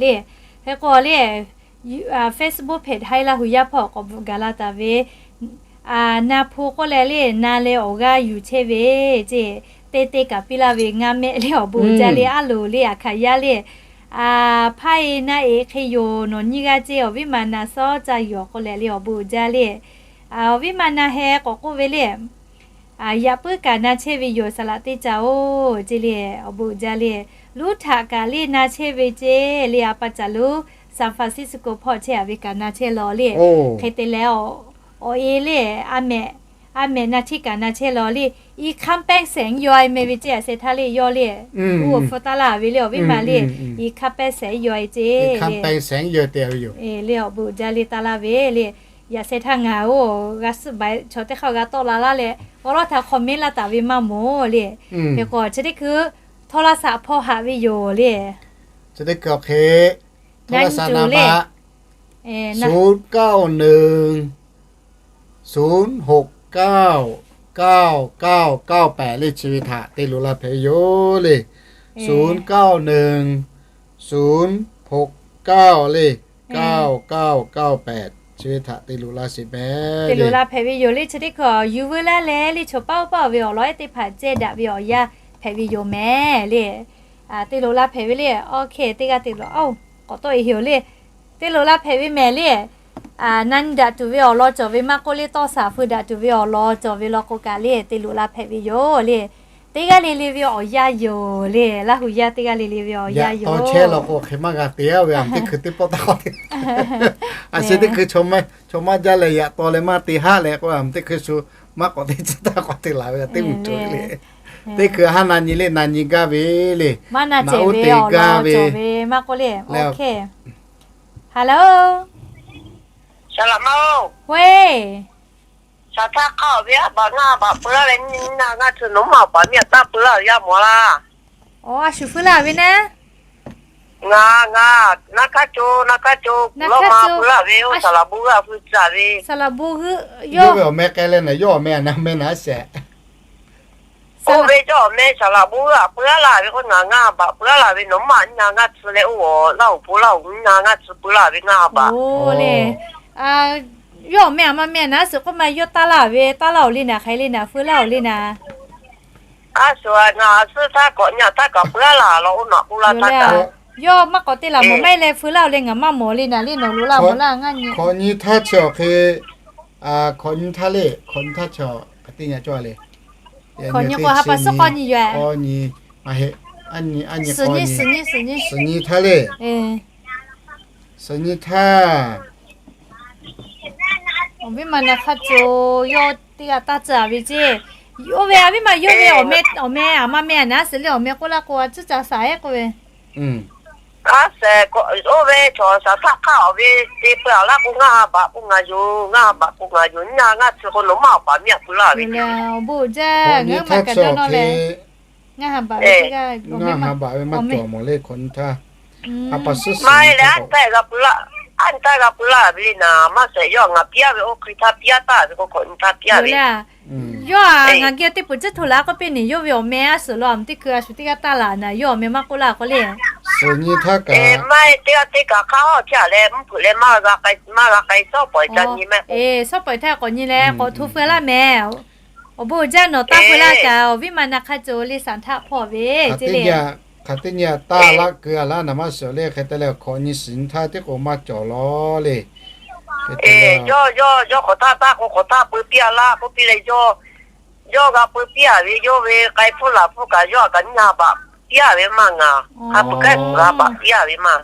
le. Hk'e k'o le, Facebook page haiˉ Laˇ hu yaˇ hpawˇ k'awꞈ bvuhꞈ gaˬ la taˍ ve, na hpu k'oˆ leh le, na leh awˬ g'aˇ yuˬ chehˇ ve ceˇ, te te kaꞈ piˇ laˇ ve ngaˇ mehˆ le. Awˬ bon uiˍ jaˇ le, aˉ loˍ le, aꞈ hkanˍ yaˇ le. Hpaˇ e naˆ e hk'e yoˬ, nawˬ nyiˇ g'aˇ ceˇ, awˬ viˉ ma na sawˉ ca yoˬ k'oˆ leh le, awˬ bon uiˍ jaˇ le. Awˬ viˉ ma na heh k'awꞈ k'oˆ ve le, yaꞈ puiˉ kaꞈ na chehˇ ve yoˬ, saˍ laꞈ teˇ ca-oˬ ceˇ le, awˬ bon uiˍ jaˇ le. Luˉ htaꞈ kaꞈ le na chehˇ ve ceˇ le, a pa caˬ lo San Francisco hpawˇ chehˇ-a ve kaꞈ na chehˇ law le. Hk'e te leh, awˬ e le, a mehꞈ na chehˇ kaꞈ na chehˇ law le. I hkanˇ pehˇ shehˍ yaw-e meh ve ceˇ, a sheh htaˇ le yawˇ le. Uˉ awˬ hpu taˇ laˇ ve le, awˬ viˉ ma le. I hkanˇ pehˇ shehˍ yaw-e ceˇ le. Le awˬ bon uiˍ jaˇ le, taˇ laˇ ve le. Yaꞈ sheh htaˇ ngaˬ-oˬ, g'a suhˉ ba chaw teˇ hk'aˇ g'a tawˆ la laˇ leh, awˬ lawn htaꞈ comment laˇ taˍ ve maˇ mawˬ le. Hk'e k'o chi teˇ hkui โทรศัพท์ hpawˇ haꞈ ve yoˬ le. Chi teˇ hkui awˬ hk'e โทรศัพท์ nyi le, ศูนย์เก้าหนึ่ง ศูนย์หกเก้า เก้าเก้าเก้าแปด le, chi ve htaꞈ te loꞈ la hpehꞈ ve yoˬ le. ศูนย์เก้าหนึ่ง ศูนย์หกเก้า le, เก้าเก้าเก้าแปด chi ve htaꞈ te loꞈ la sheˍ mehˍ. Te loꞈ la hpehꞈ ve yoˬ le. Chi teˇ hkui yuˬ veu laˇ leh le, chaw paˆ oˇ paˆ ve awˬ lawn ehˉ teˇ hpaˍ cehˇ daꞈ ve awˬ yanˇ hpehꞈ ve yoˬ mehˍ le. Te loꞈ la hpehꞈ ve le. Awˬ hk'e teˇ g'aˇ te loꞈ, aoˬ, k'awꞈ tawˆ-e heˍ-oˬ le. Te loꞈ la hpehꞈ ve mehˍ le. Na nyi daꞈ tuˬ ve awˬ lawn cawˬ ve maˇ k'oˆ le, tawˇ shaˍ feu daꞈ tuˬ ve awˬ lawn cawˬ ve law k'o kaꞈ le, te loꞈ la hpehꞈ ve yoˬ le. Teˇ g'aˇ le le ve awˬ yanˇ yoˬ le. Laˇ hu yaˇ teˇ g'aˇ le le ve awˬ yanˇ yoˬ. Tawˇ chehˇ law k'o hk'e maˇ g'a te-a ve, a teˇ hkui teˇ pawˆ taˇ k'awꞈ te. A sheh teˇ hkui chaw maˇ jaˇ leh yaꞈ taw leh maˇ te haˆ leh k'o, a teˇ hkui shu maˇ k'awꞈ te, chi taˇ k'awꞈ te laˬ ve, a teˇ mvuhˇ cawˬ le. Teˇ hkui haˉ na nyi le, na nyi gaˇ ve le. Na oˇ te gaˇ ve maˇ k'oˆ le. Hello, saˍ laꞈ ma-oˬ, 喂, saˍ htaˇ hk'aˇ ve aˉ baꞈ ngaˇ baꞈ peu laˇ leh, nyi na ngaˇ tcuh nawˬ maˇ baꞈ miˇ aꞈ taˇ peu laˇ ve yaˇ mawˬ laˇ. Aˬ, a shu feu laˇ ve naˉ. Ngaˬ, ngaˬ, naˉ hkaˉ co, naˉ hkaˉ co, kuˬ lawˇ ma peu laˇ ve, oˇ saˍ laꞈ bon g'euˆ a feu tcuh ve. Saˍ laꞈ bon g'euˆ, yawˇ ve awˬ meh k'ai leh naˬ, yawˇ awˬ meh aꞈ na meh naˉ sheˍ. Oˇ ve yawˇ awˬ meh saˍ laꞈ bon g'euˆ a peu laˇ ve k'o, ngaˬ ngaˇ baꞈ peu laˇ ve, nawˬ maˇ nyi na ngaˇ tcuh leh, oˇ laˇ oˬ po laˇ oˬ, nyi na ngaˇ tcuh peu laˇ ve ngaˇ baꞈ le. Yawˇ awˬ meh aꞈ maˇ meh naˉ sheˍ k'oˆ ma, yawˇ taˇ laˇ ve, taˇ laˇ oˬ le naˬ, hk'aˬ hk'e le naˬ, feu laˇ oˬ le naˬ. A shu, ngaˬ a suhˉ htaˇ k'awꞈ nyi htaˇ kaꞈ peu laˇ laˬ law, oˇ naꞈ k'oˆ laˇ htaˇ kaꞈ. Yawˇ maˇ k'awꞈ te laˬ mawˬ maˇ heˆ leh feu laˇ oˬ le, ngaˬ maˇ mawˬ le naˬ le, nawˬ loꞈ laˇ mawˬ laˇ ngaˇ nyi. Hk'awꞈ nyi htaˇ chi awˬ hk'e, hk'awꞈ nyi htaˇ le, hk'awꞈ nyi htaˇ chi awˬ hk'e teˇ nyi cawˇ le. Hk'awꞈ nyi k'o ha pa suhˉ k'awˇ nyi yoˬ. K'awˇ nyi, a heˆ, a nyi, a nyi, suhˍ nyi, suhˍ nyi, suhˍ nyi, suhˍ nyi htaˇ le. Suhˍ nyi htaˇ. Awˬ viˉ ma na hk'a co, yawˇ teˇ g'aˇ taˇ tcuh ve ceˇ. Oˇ ve a viˉ ma yawˇ ve awˬ meh, awˬ meh aꞈ maˇ meh naˉ sheˍ le, awˬ meh k'oˆ laˇ k'o a cuˉ ca shaˍ-e k'oˆ ve. A sheˍ, oˇ ve chaw shaˍ htaˇ hk'aˇ awˬ ve te peu a laˇ k'o, ngaˇ ha baꞈ k'o ngaˬ yoˬ, ngaˇ ha baꞈ k'o ngaˬ yoˬ, nyi na ngaˇ tcuh k'o nawˬ maˇ awˬ baꞈ miˇ aꞈ peu laˇ ve. Awˬ bon uiˍ jaˇ, ngaˬ hui maˇ kaꞈ dawˇ nawˇ leh. Ngaˇ ha baꞈ ve teˇ g'aˇ, ngaˇ ha baꞈ ve maˇ cawˬ mawˬ le, hk'awꞈ nyi htaˇ. Maˇ heˆ leh, a nyi htaˇ g'a peu laˇ, a nyi htaˇ g'a peu laˇ ve le naˬ, maˇ sheˍ, yawˇ ngaˬ piˇ-a ve oˇ hk'e htaˇ piˇ-a taˍ ve k'o, hk'awꞈ nyi htaˇ piˇ-a ve. Yawˇ a ngaˬ geh teˇ peuˬ ciˉ hto laˬ k'oˆ piˇ neˬ, yawˇ ve awˬ meh a suhˍ law, a teˇ hkui a shu teˇ g'aˇ taˇ laˬ naˬ, yawˇ awˬ meh maˇ k'oˆ laˇ k'o le. Suhˍ nyi htaˇ kaꞈ, maˇ heˆ, teˇ g'aˇ teˇ kaꞈ hk'aˇ hawˇ htiˇ-a leh mvuhˇ hpeuꞈ leh maˇ g'a k'ai, maˇ g'a k'ai, shawˉ pawˍ ca nyi maˇ k'o, shawˉ pawˍ htaˇ k'awꞈ nyi leh k'awꞈ hto feu laˇ mehˍ. Awˬ bon uiˍ jaˇ, nawˬ taˇ feu laˇ kaꞈ, awˬ viˉ ma na hk'a co le, shaˍ htaˆ hpawˇ ve ceˇ le. Hk'aˬ teˇ nyi a taˇ laˇ keu a laˇ naˍ maˇ shiˍ le. Hk'e te leh hkawꞈ nyi shiˍ nyi htaˇ tiˉ k'o maˇ cawˬ law le. Yawˇ, yawˇ hk'awꞈ htaˇ taˇ k'o hk'awꞈ htaˇ peu piˇ a laˇ k'oˆ piˇ leh yawˇ, yawˇ g'a peu piˇ a ve yawˇ ve k'ai hpfuhˇ laˬ hpfuhˇ kaꞈ yawˇ a kaꞈ nyi ha baꞈ piˇ a ve maˇ ngaˬ. Hk'a peu kaˉ g'a baꞈ piˇ a ve maˇ.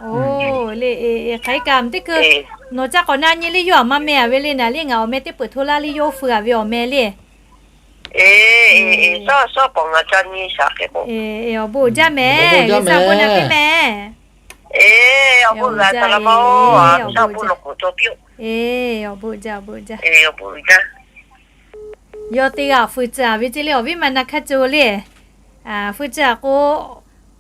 Le, hk'aˬ hk'e kaꞈ teˇ hkui nawˬ ca k'awꞈ na nyi le yawˇ a maˇ meh a ve le naˍ le. Ngaˬ awˬ meh teˇ peuˬ hto laˇ le yawˇ feu a ve awˬ meh le. Awˬ bon uiˍ jaˇ mehˍ. G'uiˬ sha bon na piˇ mehˍ. Awˬ bon uiˍ jaˇ, awˬ bon uiˍ jaˇ. Yawˇ teˇ g'aˇ feu tcuh a ve ceˇ le awˬ viˉ ma na hk'aˇ co le. Feu tcuh a k'o,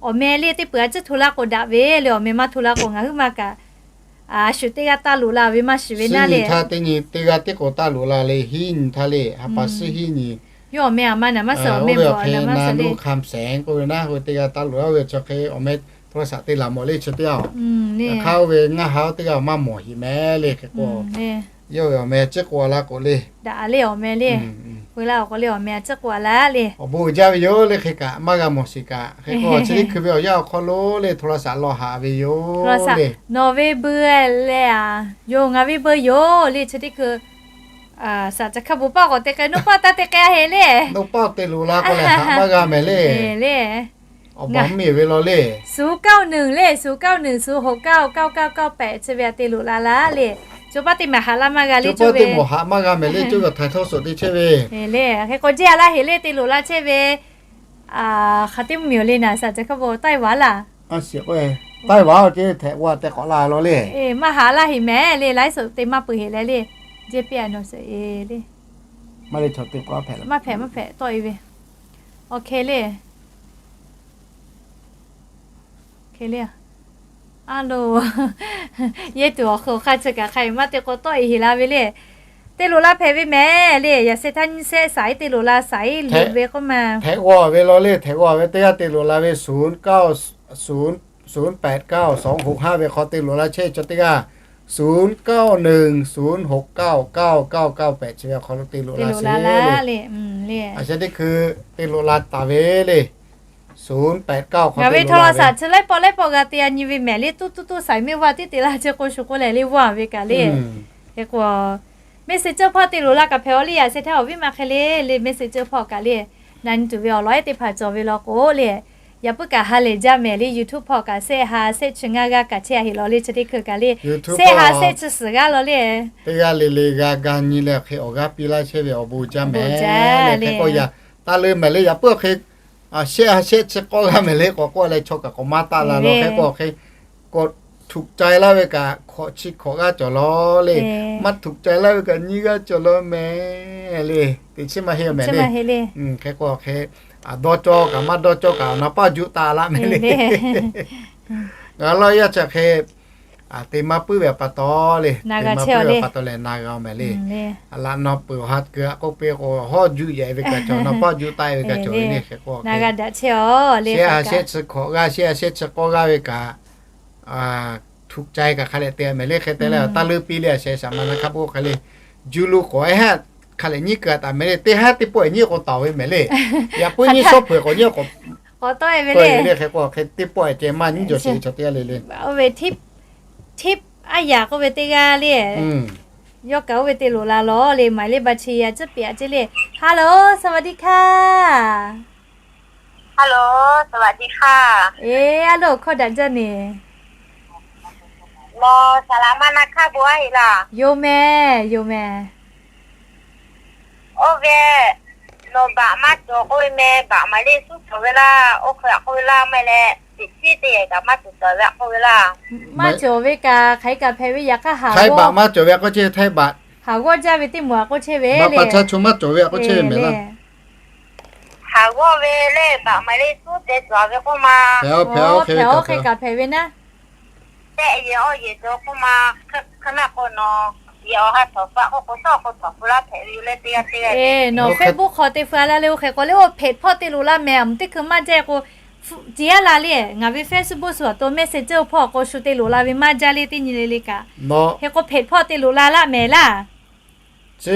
awˬ meh le teˇ peuˬ a ciˉ hto laˇ k'o daꞈ ve le. Awˬ meh maˇ hto laˇ k'o ngaˬ huiˉ ma kaꞈ a shu teˇ g'aˇ taˇ loꞈ la ve maˇ shiˍ ve naˇ le. Teˇ nyi teˇ g'aˇ tiˉ k'o taˇ loꞈ la le. Hiˉ nyi htaˇ le ha pa suhˉ hiˉ nyi. Yawˇ awˬ meh a ma naˍ maˇ suhˍ awˬ meh bawˬ naˍ maˇ suhˍ le. Hk'aˬ mehˍ k'oˆ ve naˉ, hui teˇ g'aˇ taˇ loꞈ la ve chi hk'e awˬ meh hto la shaꞈ te laˬ mawˬ le chi teˇ g'aˇ. Yaꞈ hk'aˇ oˇ ve ngaˇ ha teˇ g'aˇ maˇ mawˬ heˍ mehˍ le. Hk'e k'o yawˇ ve awˬ meh a ciˉ k'o laˇ k'o le. Daꞈ le awˬ meh le. Peu laˇ awˬ k'o le awˬ meh a ciˉ k'o a laˇ le. Awˬ bon uiˍ jaˇ ve yoˬ le. Hk'e kaꞈ maˇ g'a mawˬ shiˍ kaꞈ hk'e k'o chi teˇ hkui ve awˬ yanˇ awˬ hk'aw lo le hto la shaꞈ law haꞈ ve yoˬ le. Nawˬ ve beuꞈ leh a, yoˬ ngaˬ ve beuꞈ yoˬ le chi teˇ hkui. Shaˍ ca hkaˇ bon paˆ k'awꞈ te k'ai, naw paˆ taˇ te k'ai a heˍ le. Naw paˆ te loꞈ la k'o lehˬ haꞈ maˇ g'a mehˍ le. Awˬ bon mvuhˇ miˬ ve law le. ศูนย์เก้าหนึ่ง le, ศูนย์เก้าหนึ่ง ศูนย์หกเก้า เก้าเก้าเก้าแปด chi ve a te loꞈ la laˇ le. Coˇ paˆ teˇ maˬ haꞈ laˇ maˇ g'a le, coˇ paˆ teˇ maˬ haꞈ maˇ g'a mehˍ le. Coˇ ve htaiˍ htawˇ suhˍ te chehˇ ve le. Hk'e k'o jehˇ a laˇ heˍ le te loꞈ la chehˇ ve. Hk'aˬ teˇ mvuhˇ miˬ le naˍ shaˍ ca hkaˇ bon Taiˇ vaˍ laˇ. Taiˇ vaˍ ceˇ htehꞈ g'aˇ te k'awꞈ la laˇ le. Maˇ haꞈ laˇ heˍ mehˍ le, laiˉ suhˍ te maˇ peuˬ heˍ leh le. Jehˇ piˇ a nawˬ suhˍ e le. Maˇ hpehꞈ maˇ hpehꞈ tawˆ e ve. Awˬ hk'e le. Hk'e le. A lo, yehˇ tuˬ awˬ hk'aw hk'a chi kaꞈ hk'a maˇ te k'o tawˆ e heˍ la ve le. Te loꞈ la hpehꞈ ve mehˍ le. Yaꞈ sheh htaˇ nyiˇ shehˆ shaˍ iˉ te loꞈ la shaˍ iˉ luꞈ ve k'oˆ ma. Htehꞈ g'aˇ ve law le, htehꞈ g'aˇ ve teˇ g'aˇ te loꞈ la ve ศูนย์เก้า ศูนย์แปดเก้า สองหกห้า ve hk'aw te loꞈ la chehˇ ve chaw teˇ g'aˇ ศูนย์เก้าหนึ่ง ศูนย์หกเก้า เก้าเก้าเก้าแปด chi ve awˬ hk'aw lo te loꞈ la sheˍ le. A sheh teˇ hkui te loꞈ la taˍ ve le. ศูนย์แปดเก้า ngaˬ ve hto la shaˍ chi laiˉ pawˆ laiˉ pawˆ g'a te a nyi ve mehˍ le. Tuˇ tuˇ tuˇ shaˍ iˉ mehˆ vaˇ tiˉ te laˇ chi k'o shu k'oˆ leh le vaˇ ve kaꞈ le. Hk'e k'o mehˆ se ceuˇ hpawˇ te loꞈ la kaꞈ hpehꞈ a le. Yaꞈ sheh htaˇ awˬ viˉ ma hk'e le le mehˆ se ceuˇ hpawˇ kaꞈ le. Na nyi tuˬ ve awˬ lawn ehˉ teˇ hpaˍ cawˬ ve law k'o le, yaꞈ puiˉ kaꞈ ha lehˬ jaˇ mehˍ le. YouTube hpawˇ kaꞈ shehˆ ha shehˆ chi ngaˇ g'aˇ kaꞈ chehˇ a heˍ law le chi teˇ hkui kaꞈ le. Shehˆ ha shehˆ chi suhˍ g'aˇ law le. Teˇ g'aˇ le le g'a ga nyi leh hk'e awˬ g'aˇ piˇ laˇ chehˇ ve awˬ bon jaˇ mehˍ le. Hk'e k'o yaꞈ taˇ leuˉ mehˍ le. Yaꞈ puiˉ hk'e shehˆ ha shehˆ chi k'awˇ g'aˇ mehˍ le k'awꞈ k'oˆ leh chaw kaꞈ k'awꞈ maˇ taˆ la law. Hk'e k'o hk'e k'awꞈ ถูกใจ laˇ ve kaꞈ hkawꞈ chi hkawꞈ g'aˇ cawˬ law le. Maˇ ถูกใจ laˇ ve kaꞈ nyiˇ g'aˇ cawˬ law mehˍ le. Teꞈ chiˉ maˇ heˆ mehˍ le. Hk'e k'o hk'e dawˇ cawˇ kaꞈ maˇ dawˇ cawˇ kaꞈ awˬ na paˇ juˆ taˍ laˇ mehˍ le. Ngaˬ laˇ yaˇ chi hk'e te maˇ puiˉ ve pa taw le, te maˇ puiˉ ve pa taw leh na g'a mehˍ le. Laꞈ naw peuˬ awˬ ha keu a k'oˆ piˇ k'o hawˉ juˆ yehˬ ve kaꞈ cawˬ, na paˇ juˆ taˆ ve kaꞈ cawˬ ve le. Hk'e k'o shehˆ ha shehˆ chi hkawꞈ g'aˇ, shehˆ ha shehˆ chi k'awˇ g'aˇ ve kaꞈ ถูกใจ kaꞈ hk'a leh te mehˍ le. Hk'e te leh taˇ leuˉ piˇ le. A sheh shaˍ ma na hk'a bon hk'a le juˇ lo k'awꞈ e haˉ hk'a leh nyiˉ keu a taˍ mehˍ le. Teˇ haˉ teˇ pawˆ e nyiˉ k'o tawˍ ve mehˍ le. Yaꞈ puiˉ nyiˉ shawˉ hpeuꞈ k'awꞈ nyiˉ k'awꞈ tawˍ ve le. Hk'e k'o hk'e teˇ pawˆ e ceh maˇ nyiˉ jawˬ sheˍ chaw teˇ g'aˇ le le. Oˇ ve hteˇ, hteˇ aˉ yaꞈ k'oˆ ve teˇ g'aˇ le. Yawˇ kaꞈ oˇ ve te loꞈ la law le. หมายเลขบัญชี a ciˉ piˇ a ceˇ le. Hello, สวัสดีค่ะ Hello, สวัสดีค่ะ Eˬ, a loˍ hkawˇ daꞈ jaˇ neˬ. Nawˬ saˍ laˍ maˇ na hk'aˇ bon a heˆ laˇ. Yoˬ mehˍ, yoˬ mehˍ. Oˇ ve, nawˬ baꞈ maˇ cawˬ k'oˆ ve mehˍ. Baꞈ หมายเลข suˉ cawˬ ve laˇ. Oˇ hk'e a k'oˆ ve laˇ maˇ heˆ leh, teꞈ chiˉ teˇ yehˬ kaꞈ maˇ cawˬ cawˬ ve a k'oˆ ve laˇ. Maˇ cawˬ ve kaꞈ hk'aˬ hk'e kaꞈ hpehꞈ ve yaꞈ hk'aˇ haˍ g'awˇ, baꞈ maˇ cawˬ ve a k'oˆ chehˇ ve hteˇ baꞈ. Haˍ g'awˇ jaˇ ve teˇ moˍ a k'oˆ chehˇ ve le. Baꞈ pa chaˇ chaw maˇ cawˬ ve a k'oˆ chehˇ ve mehˍ laˇ. Haˍ g'awˇ ve le, baꞈ หมายเลข suˉ te cawˬ ve k'oˆ ma. Hpehꞈ-oˬ, hpehꞈ-oˬ, hk'e kaꞈ hpehꞈ ve naˉ. Tehˆ yehˬ awˇ yehˬ cawˬ k'oˆ ma. Hk'e naˆ k'o nawˬ yehˬ awˬ ha htawꞈ faꞈ k'oˆ k'o, shawˉ k'o htawꞈ pu laˇ hpehꞈ ve yoˬ le teˇ g'aˇ teˇ g'aˇ. Nawˬ Facebook hk'aw te fu a laˇ le. Oˇ hk'e k'o le, oˇ เพจ hpawˇ te loꞈ la mehˍ. A mvuhˇ teˇ hkui maˇ jaˇ k'o, ceˬ a laˇ le. Ngaˬ ve Facebook suhˍ awˬ to message hpawˇ k'o shu te loꞈ la ve maˇ jaˇ le teˇ nyi le le kaꞈ. Hk'e k'o เพจ hpawˇ te loꞈ la laˇ mehˍ laˇ. Chi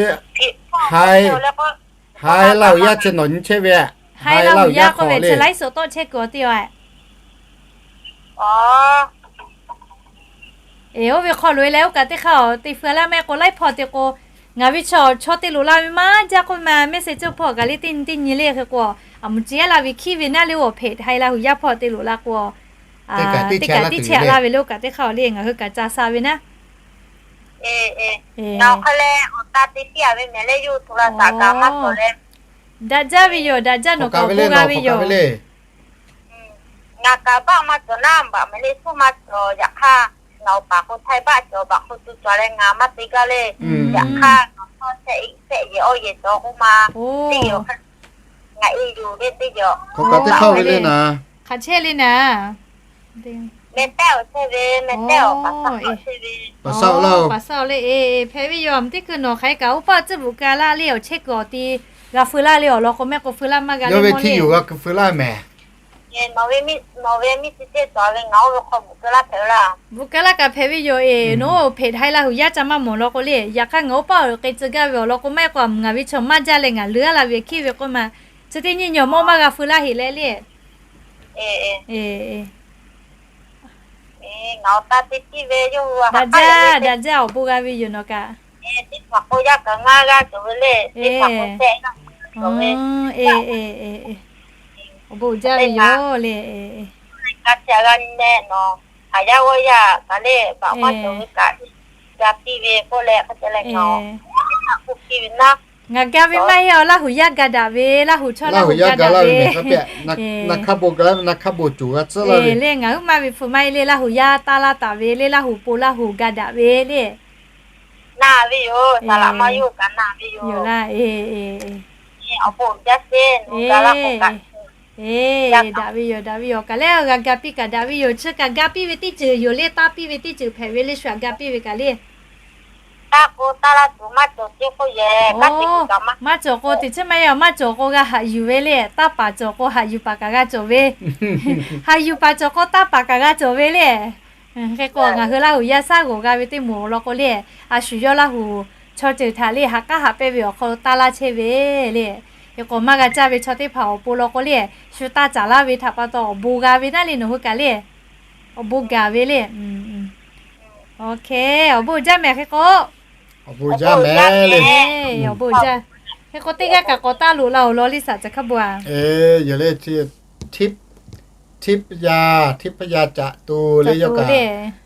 hai, hai laˇ uiˍ yaˇ chi nawˬ nyi chehˇ ve a. Hai laˇ uiˍ yaˇ k'oˆ ve chi laiˉ suhˍ tawˆ chehˇ kuiˬ awˬ te a. Eˬ, oˇ ve hk'aw loꞈ e leh oˇ kaꞈ teˇ hk'aˇ te feu laˇ mehˆ k'o, laiˉ hpawˇ te k'o, ngaˬ ve chaw chaw te loꞈ la ve maˇ jaˇ k'oˆ ma, mehˆ shehˍ ceuˬ hpawˇ kaꞈ le teˇ nyi teˇ nyi le hk'e k'o, aˬ mvuhˇ ceˇ la ve hkiˉ ve naˉ le, oˇ hpehꞈ haiˬ laˇ huˍ yaˇ hpawˇ te loꞈ la k'o, teˇ kaꞈ teˇ chehˇ la ve le oˇ kaꞈ teˇ hk'aˇ le ngaˬ hui kaꞈ ca sha ve naˉ. Eˬ, ngaˬ hk'a leh awˬ ta te piˇ a ve mehˍ leh yoˬ, hto la taꞈ kaꞈ maˇ cawˬ leh. Daꞈ jaˇ ve yoˬ, daꞈ jaˇ, nawˬ kaꞈ awˬ bon g'a ve yoˬ. Ngaˬ kaꞈ baˆ maˇ cawˬ naˉ, baꞈ mehˍ le suhˉ maˇ cawˬ. Yaꞈ hk'aˇ, ngaˬ awˬ paˍ k'o htaiˇ baˆ cawˬ, baꞈ hk'o tu cawˬ leh ngaˬ maˇ te gaˇ le. Yaꞈ hk'aˇ, ngaˬ hawˉ shehˆ shehˆ yehˬ awˇ yehˬ cawˬ k'oˆ ma, teˇ yehˬ ngaˬ e yuˬ ve teˇ yehˬ hk'aˬ chehˇ le naˍ. Meh tehˉ awˬ chehˇ ve, meh tehˉ awˬ paˍ shaˆ ve, paˍ shaˆ le, eˬ, hpehꞈ ve yoˬ. Aˬ mvuhˇ teˇ hkui nawˬ hk'aˬ hk'e kaꞈ oˇ paˆ tcuhˉ bvuhꞈ ka laˇ le, awˬ chehˇ kuiˬ awˬ ti g'a feu laˇ le, awˬ lawn k'o mehˆ k'o feu laˇ maˇ g'a le ve mawˇ le. Nawˬ ve mehˆ shiˍ cehˇ cawˬ ve ngaˬ oˇ ve hk'aw bvuhꞈ ka laˇ hpehꞈ ve laˇ. Bvuhꞈ ka laˇ kaꞈ hpehꞈ ve yoˬ eˬ. Nawˬ oˇ hpehꞈ haiˬ laˇ huˍ yaˇ ca maˇ mawˬ law k'o le, yaꞈ hk'aˇ ngaˬ oˇ paˆ awˬ hk'e tcuh gaˇ ve awˬ lawn k'o maˇ heˆ k'o, aˬ mvuhˇ ngaˬ ve chaw maˇ jaˇ leh ngaˬ leuˉ laˇ ve hkiˉ ve k'oˆ ma, chi teˇ nyi nyi awˬ mawˇ maˇ g'a feu laˇ heꞈ leh le. Daꞈ jaˇ, daꞈ jaˇ, awˬ bon g'a ve yoˬ nawˬ kaꞈ. Awˬ bon jaˇ ve yoˬ le. Ngaˬ ga ve maˇ heˆ, awˬ Laˇ huˍ yaˇ ga daꞈ ve, Laˇ huˍ chaw Laˇ huˍ ga daꞈ ve. Naˍ hk'a bon ga, naˍ hk'a bon coˬ g'a tcuhˉ laˇ ve le. Ngaˬ huiˉ maˇ ve hpu maˇ heˆ le, Laˇ huˍ yaˇ taˇ laˇ taˍ ve le, Laˇ huˍ po Laˇ huˍ ga daꞈ ve le. Naˍ ve yoˬ, saˍ laꞈ ma yoˬ kaꞈ naˍ ve yoˬ laˇ. Eˬ, daꞈ ve yoˬ, daꞈ ve yoˬ. Kaꞈ lehˬ g'a ga piˇ kaꞈ daꞈ ve yoˬ. Chi kaꞈ ga piˇ ve teˇ ceuˬ yoˬ le, taˇ piˇ ve teˇ ceuˬ hpehꞈ ve le, shu aꞈ ga piˇ ve kaꞈ le. Maˇ cawˬ k'o teꞈ chiˉ maˇ heˆ, maˇ cawˬ k'o g'a haꞈ yuˬ ve le. Taˇ paˍ cawˬ k'o haꞈ yuˬ paˍ kaꞈ g'a cawˬ ve. Haꞈ yuˬ paˍ cawˬ k'o taˇ paˍ kaꞈ g'a cawˬ ve le. Hk'e k'o ngaˬ hui Laˇ huˍ yaˇ shaˉ g'awˬ g'a ve teˇ moˍ awˬ lawn k'o le, a shu yawˇ Laˇ huˍ chaw ceuˬ htaꞈ le haꞈ k'aˉ haꞈ pehnˇ ve awˬ hk'aw lo taˇ laˇ chehˇ ve le. Hk'e k'o maˇ g'a caˇ ve chaw teˇ hpaˍ awˬ pon law k'o le, shu taˇ caˍ laˇ ve htaꞈ pa taw awˬ bon g'a ve naˉ le nawˬ hui kaꞈ le. Awˬ bon gaˬ ve le. Awˬ bon jaˇ mehˍ hk'e k'o. Awˬ bon jaˇ mehˍ le. Awˬ bon jaˇ. Hk'e k'o teˇ g'aˇ kaꞈ k'awꞈ taˇ loꞈ la awˬ lawn le, saˍ caˍ hkaˇ bon a. Yoˬ le, hteˇ, hteˇ yaˇ, hteˇ hpaˇ yaˇ caꞈ to le yawˇ kaꞈ,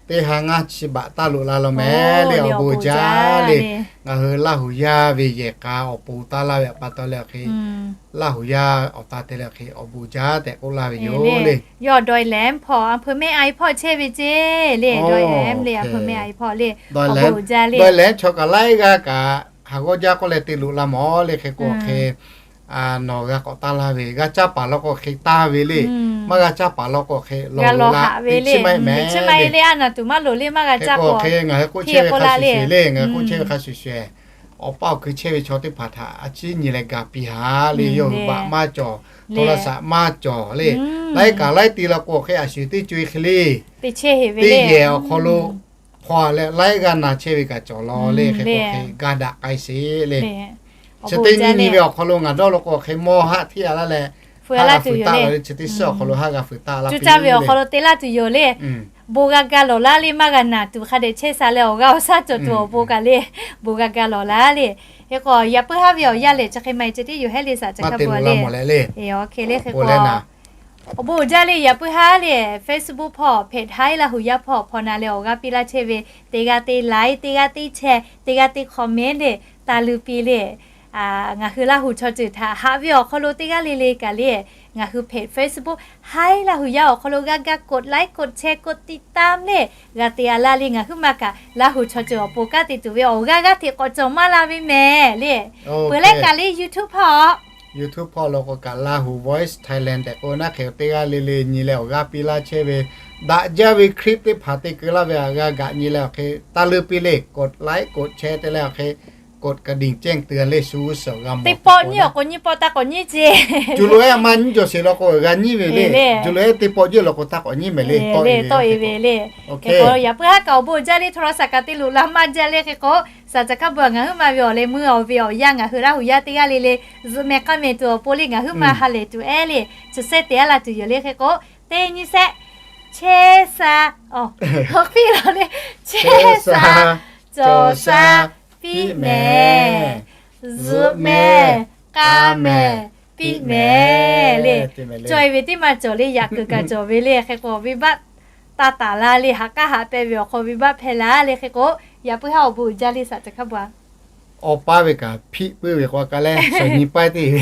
teˇ ha ngaˇ chi baꞈ taˇ loꞈ la law mehˍ le. Awˬ bon jaˇ le. Ngaˬ hui Laˇ huˍ yaˇ ve yehˬ k'a awˬ pon taˇ laˇ ve pa taw leh awˬ hk'e, Laˇ huˍ yaˇ awˬ ta te leh awˬ hk'e awˬ bon jaˇ tehꞈ k'oˆ laˇ ve yoˬ le. Yawˇ Dawˇ Lehˉ hpawˇ, aˬ hpeuꞈ mehˆ a e hpawˇ chehˇ ve ceˇ le. Dawˇ Lehˉ le, aˬ hpeuꞈ mehˆ a e hpawˇ le. Dawˇ Lehˉ chaw kaꞈ laiˉ g'aˇ kaꞈ ha g'awˇ jaˇ k'oˆ leh te loꞈ la mawˬ le. Hk'e k'o hk'e, nawˬ g'a k'awꞈ taˇ laˇ ve, g'a caˇ paˍ law k'o hk'e taˇ ve le. Maˇ g'a caˇ paˍ law k'o hk'e law loꞈ la ve le. Chi maˇ heˆ mehˍ le. Hk'e ngaˬ hui k'oˆ chehˇ ve hk'a shuˍ shuˍ le, ngaˬ hui k'oˆ chehˇ ve hk'a shuˍ shuˍ, awˬ paˆ awˬ kui chehˇ ve chaw teˇ hpaˍ htaꞈ a ciˉ nyi leh ga piˇ haˍ le. Yawˇ hui baꞈ maˇ cawˬ, hto la saꞈ maˇ cawˬ le. Laiˉ kaꞈ laiˉ ti law k'o hk'e a shu teˇ co e hk'e le, teˇ yehˬ awˬ hk'aw lo hpaw leh laiˉ g'aˇ na chehˇ ve kaꞈ cawˬ law le. Hk'e k'o hk'e ga daꞈ k'ai sheˍ le. Chi teˇ nyi nyi ve awˬ hk'aw lo ngaˬ dawˇ law k'o hk'e mawˇ haˆ hteˇ a laˇ leh, haˆ g'a fuiˍ taˆ la le. Chi teˇ shiˉ awˬ hk'aw lo haˆ g'a fuiˍ taˆ la piˇ ve awˬ hk'aw lo te laˇ tuˬ yoˬ le. Bon g'a ga lawˬ laˇ le, maˇ g'a naˬ tuˬ hk'a dehꞈ chehˇ sha leh awˬ g'aˇ awˬ shaˉ cawˬ tuˬ awˬ pon kaꞈ le, bon g'a ga lawˬ laˇ le. Hk'e k'o yaꞈ puiˉ haˉ ve awˬ yanˇ lehˬ chi hk'e maˇ heˆ, chi teˇ yoˬ hehˉ le, saˍ caˍ hkaˇ bon le. Awˬ hk'e le hk'e k'o, awˬ bon uiˍ jaˇ le. Yaꞈ puiˉ haˉ le, Facebook hpawˇ hpehꞈ htaiˉ Laˇ huˍ yaˇ hpawˇ hpaw na leh awˬ g'aˇ piˇ laˇ chehˇ ve, teˇ g'aˇ teˇ like, teˇ g'aˇ teˇ share, teˇ g'aˇ teˇ comment le, taˇ luˇ piˇ le. Ngaˬ hui Laˇ huˍ chaw ceuˬ htaꞈ haꞈ ve awˬ hk'aw lo teˇ g'aˇ le le kaꞈ le, ngaˬ hui hpehꞈ Facebook htaiˉ Laˇ huˍ yaˇ awˬ hk'aw lo g'aˇ g'aˇ กดไลค์ กดแชร์ กดติดตาม le, g'a te a laˇ le. Ngaˬ huiˉ ma kaꞈ Laˇ huˍ chaw ceuˬ awˬ pon kanˉ te tuˬ ve awˬ g'aˇ g'aˇ hteꞈ k'awꞈ cawˬ maˇ la ve mehˍ le. Peuˬ leh kaꞈ le YouTube hpawˇ YouTube hpawˇ law k'o kaꞈ Laˇ huˍ Voice Thailand tehꞈ k'oˆ ve naˉ hk'e teˇ g'aˇ le le nyi leh awˬ g'aˇ piˇ laˇ chehˇ ve, daꞈ jaˇ ve คลิป teˇ hpaˍ te keu laˇ ve a g'a gaꞈ nyi leh awˬ hk'e taˇ luˇ piˇ le, กดไลค์ กดแชร์ te leh awˬ hk'e กดกระดิ่งแจ้งเตือน le shu g'uˇ suhˍ g'a mawˬ. Teˇ pawˆ nyiˇ awˬ k'o nyiˇ pawˆ taˇ k'awꞈ nyiˇ ce. Ju lo ehˉ maˇ nyiˇ cawˬ sheˍ law k'o g'a nyiˇ ve le. Ju lo ehˉ teˇ pawˆ jeuˇ law k'o taˇ k'awꞈ nyiˇ mehˍ le. Tawˆ e ve le. Yaꞈ puiˉ haˉ kaꞈ awˬ bon uiˍ jaˇ le, hto la saꞈ kaꞈ te loꞈ la maˇ jaˇ le. Hk'e k'o saˍ caˍ hkaˇ bon ngaˬ huiˉ ma ve awˬ leh meuˇ awˬ ve awˬ yanˇ ngaˬ hui Laˇ huˍ yaˇ teˇ g'aˇ le le zuhꞈ mehˍ k'aˇ mehˍ tuˬ awˬ pon le ngaˬ huiˉ ma ha lehˬ tuˬ ehˉ le, chi sehˉ te a laˇ tuˬ yoˬ le. Hk'e k'o teˇ nyiˇ sehˉ Chehˇ sha, piˇ la le. Chehˇ sha, cawˬ sha, piˇ mehˍ. Zuhꞈ mehˍ, k'a mehˍ, piˇ mehˍ le. Cawˬ-e ve teˇ maˇ cawˬ le, yaꞈ kuiˬ kaꞈ cawˬ ve le. Hk'e k'o, venˇbaˆ taˇ taˍ la le, haꞈ k'aˉ haꞈ pehˇ ve awˬ hk'aw venˇbaˆ hpehˇ la le. Hk'e k'o, yaꞈ puiˉ haˉ awˬ bon uiˍ jaˇ le, shaꞈ teꞈ hk'aˇ bon-a. Awˬ pa ve kaꞈ hpiˆ puiˉ ve k'o, a ka leh shaˍ nyi paˇ teˇ ve.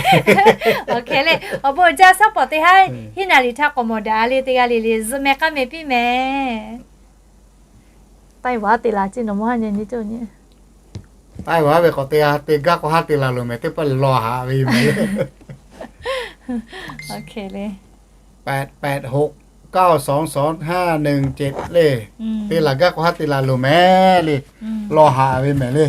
Awˬ hk'e le, awˬ bon uiˍ jaˇ shaˉ pawˍ teˇ haˉ, hiˉ naˍ riˍ htaˇ k'awꞈ mawˬ daꞈ le teˇ g'aˇ le le, zuhꞈ mehˍ k'a mehˍ piˇ mehˍ. Taiˇ vaˬ te la ceˇ, nawˬ mawˇ haˉ nyi nyi cawˇ nyi. Taiˇ vaˬ ve k'awꞈ te g'a, te gaˇ k'o haˉ te la loˬ mehˍ, teˇ pawˆ lawˬ haꞈ ve yoˬ mehˍ le. Awˬ hk'e le, แปดแปดหก เก้าสองสอง ห้าหนึ่งเจ็ด le. Te laˬ gaˇ k'o haˉ te la loˬ mehˍ le. Lawˬ haꞈ ve mehˍ le.